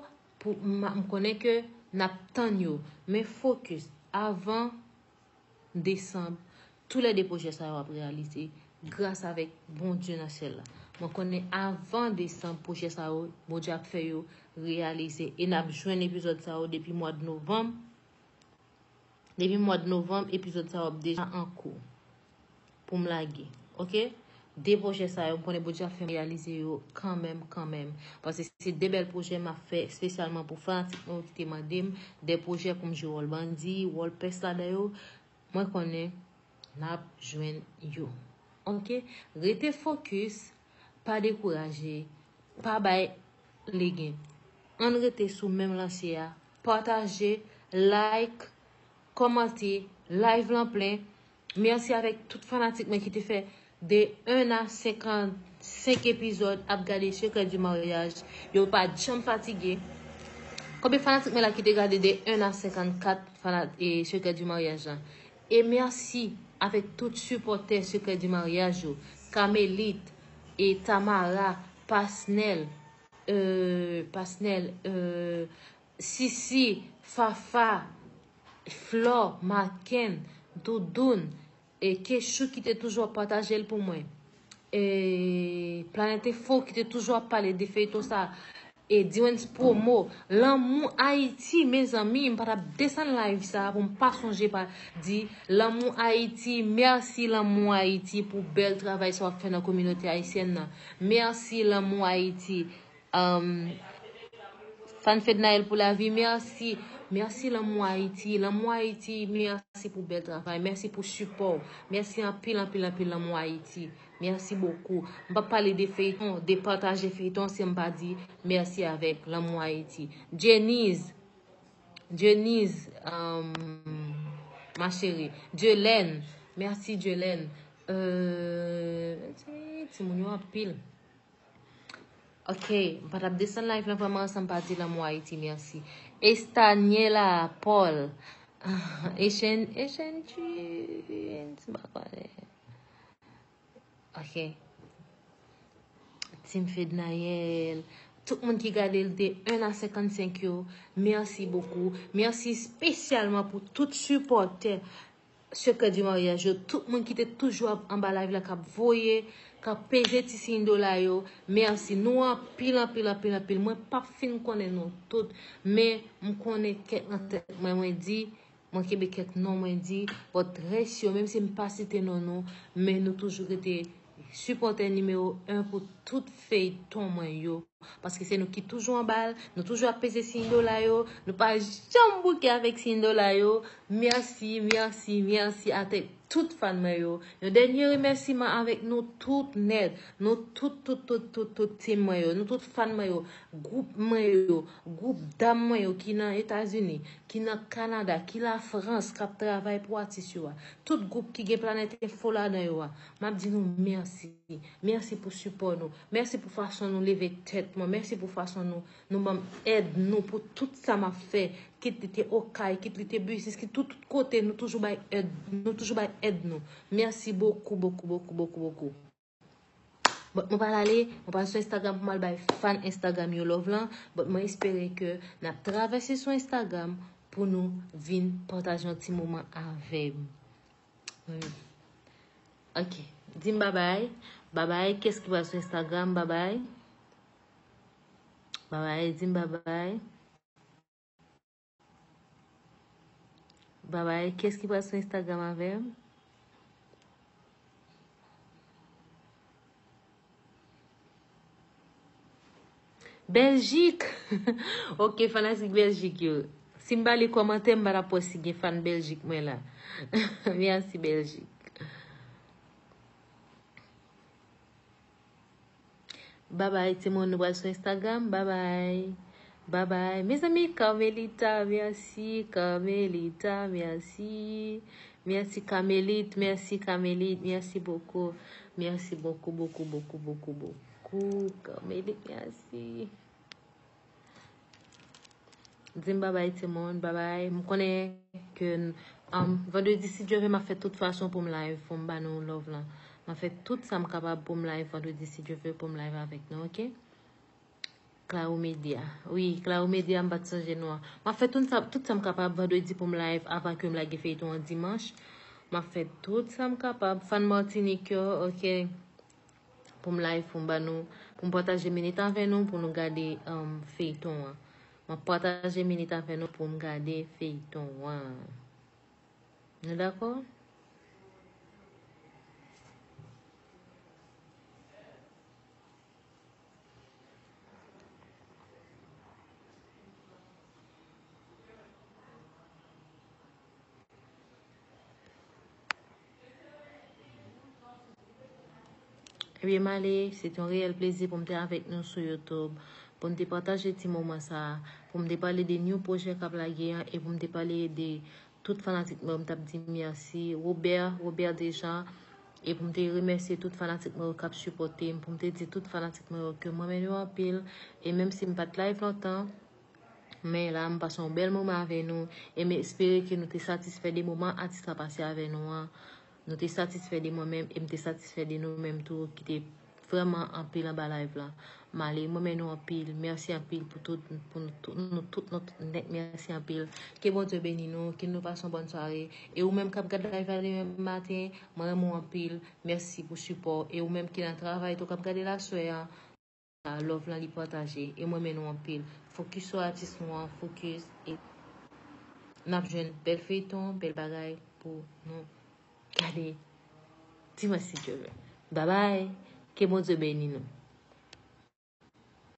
pou, m, m konnen ke n ap tann yo. Men fokis, avan desanm, tou lè de pwojè sa yo ap reyalize, gras avèk Bondye nan syèl la. Mwen konnen avan desanm, pwojè sa yo, Bondye ap fè yo reyalize. E n ap jwenn epizòd sa yo depi mwa de novanm. Depi mwa de novanm, epizòd sa yo ap deja an kou pou m lage. Oke? De pwojè sa yo, m konnen Bondye ap fè m reyalize yo kanmenm, kanmenm. Paske se de bèl pwojè m ap fè espesyalman pou fanatik mwen yo ki te mande m de pwoje pou m jwe wòl bandi, wòl pès ladan yo. Mwen konnen n ap jwenn yo. Oke? Rete fokis, pa dekouraje, pa bay legen. Ann rete sou menm lanse a. Pataje, like, kòmante, live lan plen. Mèsi avèk tout fanatik mwen ki te fè de un a senkannsenk epizòd ap gade Secret du Mariage. Yo pa janm fatige. Konbyen fanatik mwen la ki te gade de un a senkannkat fanat, e, Secret du Mariage lan? E mèsi avèk tout sipòtè Secret du Mariage yo. Kamelit, e Tamara, Pasnel, euh, Pasnel, euh, Sisi, Fafa, Flò, Maken, Doudoun, e Kechou ki te toujou ap pataje l pou mwen. E Planèt Enfo ki te toujou ap pale de feyton sa. E Diwens Promo, Lanmou Ayiti, mezanmi, m pa t ap desann live sa pou m pa sonje pa di Lanmou Ayiti, mèsi Lanmou Ayiti pou bèl travay sa w ap fè nan kominote ayisyèn nan. Mèsi Lanmou Ayiti. Um, Fan Fednaelle pou lavi, mèsi. Mèsi Lanmou Ayiti. Lanmou Ayiti, mèsi pou bèl travay. Mèsi pou sipò w. Mèsi anpil, anpil, anpil Lanmou Ayiti. Mèsi bokou. M p ap pale de feyton, de pataje feyton, san m pa di mèsi avèk Lanmou Ayiti. Jeniz. Jeniz, um, ma chérie. Jelen. Mèsi, Jelen. Euh, ti, timoun yo anpil. Ok, m pa t ap desann live lan vrèman san m pa di Lanmou Ayiti mèsi. Estaniela Paul. Echan-, Echange, m pa konnen. Ok. Team Fednaelle. Tout moun ki gade l de un a senkannsenk yo, mèsi bokou. Mèsi espesyalman pou tout sipòtè Secret du Mariage yo, tout moun ki te toujou ap anba live la, k ap voye, k ap peze ti siy dola yo, mèsi. Nou anpil, anpil, anpil, anpil. Mwen p ap fin konnen nou tout, men m konnen kèk nan tèt mwen, mwen di, mwen kenbe kèk non mwen di, but rès yo, menm si m pa site non nou, men nou toujou rete sipòtè nimewo en pou tout feyton mwen yo. Paske se nou ki toujou anba l, nou toujou ap peze siy dola yo, nou pa janm bouke avèk siy dola yo. Mèsi, mèsi, mèsi avèk tout fan mwen yo. Yon dènye remèsiman avèk nou tout nèt, nou tout, tout, tout, tout, tout team mwen yo, nou tout fan mwen yo, gwoup mwen yo, gwoup dam mwen yo ki nan Etazini, ki nan Kanada, ki Lafrans, k ap travay pou atis yo a. Tout gwoup ki gen Planèt Enfo ladan yo a. M ap di nou mèsi. Mèsi pou sipò nou. Mèsi pou fason nou leve tèt mwen. Mèsi pou fason nou, nou ban m èd nou pou tout sa m ap fè. Kit li te Okay, kit li te biznis, kit tout, tout kote, nou toujou bay èd, nou toujou bay èd nou. Mèsi bokou, bokou, bokou, bokou, bokou. But mwen pral ale, mwen pral sou Instagram pou m al bay fan Instagram yo love lan. But mwen espere ke n ap travèse sou Instagram pou nou vin pataje yon ti moman avè m. Wi. Ok. Di m babay. Babay. Kiyès ki pral sou Instagram? Babay. Babay. Di m babay. Babay. Kiyès ki pral sou Instagram avè m? Bèljik! Ok, fanatik Bèljik yo. Si m pa li kòmantè, m pa t ap wè si gen fan Bèljik mwen la. Mèsi, Bèljik. Babay, timoun, nou pral sou Instagram. Babay. Bye bye. Mezanmi, Carmelita, mèsi. Carmelita, mèsi. Mèsi, Carmelite. Mèsi, Carmelite. Mèsi bokou. Mèsi bokou, bokou, bokou, bokou, bokou. Carmelite, mèsi. Di m babay, timoun, babay. M konnen ke um, vandredi, si Dye vle, m ap fè tout fason pou m live, pou m ba nou love lan. M ap fè tout sa m kapab pou m live vandredi, si Dye vle, pou m live avèk nou, oke? Claro Media. Wi, Claro Media, m pa t sonje non an. M ap fè tout sa, tout sa m kapab vandredi pou m live avan ke m lage feyton an dimanch. M ap fè tout sa m kapab. Fan Matinik yo, oke? Pou m live, pou m ba nou, pou m pataje minit avè nou, pou nou gade um, feyton an. M ap pataje minit avè nou pou m gade feyton an. Nou dakò? Ebyen, m ale, se te yon reyèl plezi pou m te avèk nou sou YouTube, pou m te pataje ti moman sa a, pou m te pale de new pwojè k ap lage an, e pou m te pale de tout fanatik mwen yo, m t ap di mèsi. Robert, Robert Dejean, e pou m te remèsye tout fanatik mwen yo k ap sipòte m, pou m te di tout fanatik mwen yo ke m renmen nou anpil, e menm si m pa t live lontan, men la, m pase yon bèl moman avè nou, e m espere ke nou te satisfè de moman atis la pase avè nou an. Nou te satisfè de mwen menm, e m te satisfè de nou menm tou, ki te vrèman anpil anba live la. M ale, m renmen nou anpil. Mèsi anpil pou tout, pou nou tout, nou tout, nou tout nèt. Mèsi anpil. Ke Bondye beni nou, ke nou pase yon bòn sware. E ou menm k ap gade live la demen maten, mwen renmen w anpil. Mèsi pou sipò. E ou menm ki nan travay tou k ap gade l aswè a, love lan li pataje. E mwen renmen nou anpil. Fokis sou atis nou an, fokis. E n ap jwenn bèl feyton, bèl bagay pou nou gade dimanch si Dye vle. Babay. Ke Bondye beni nou.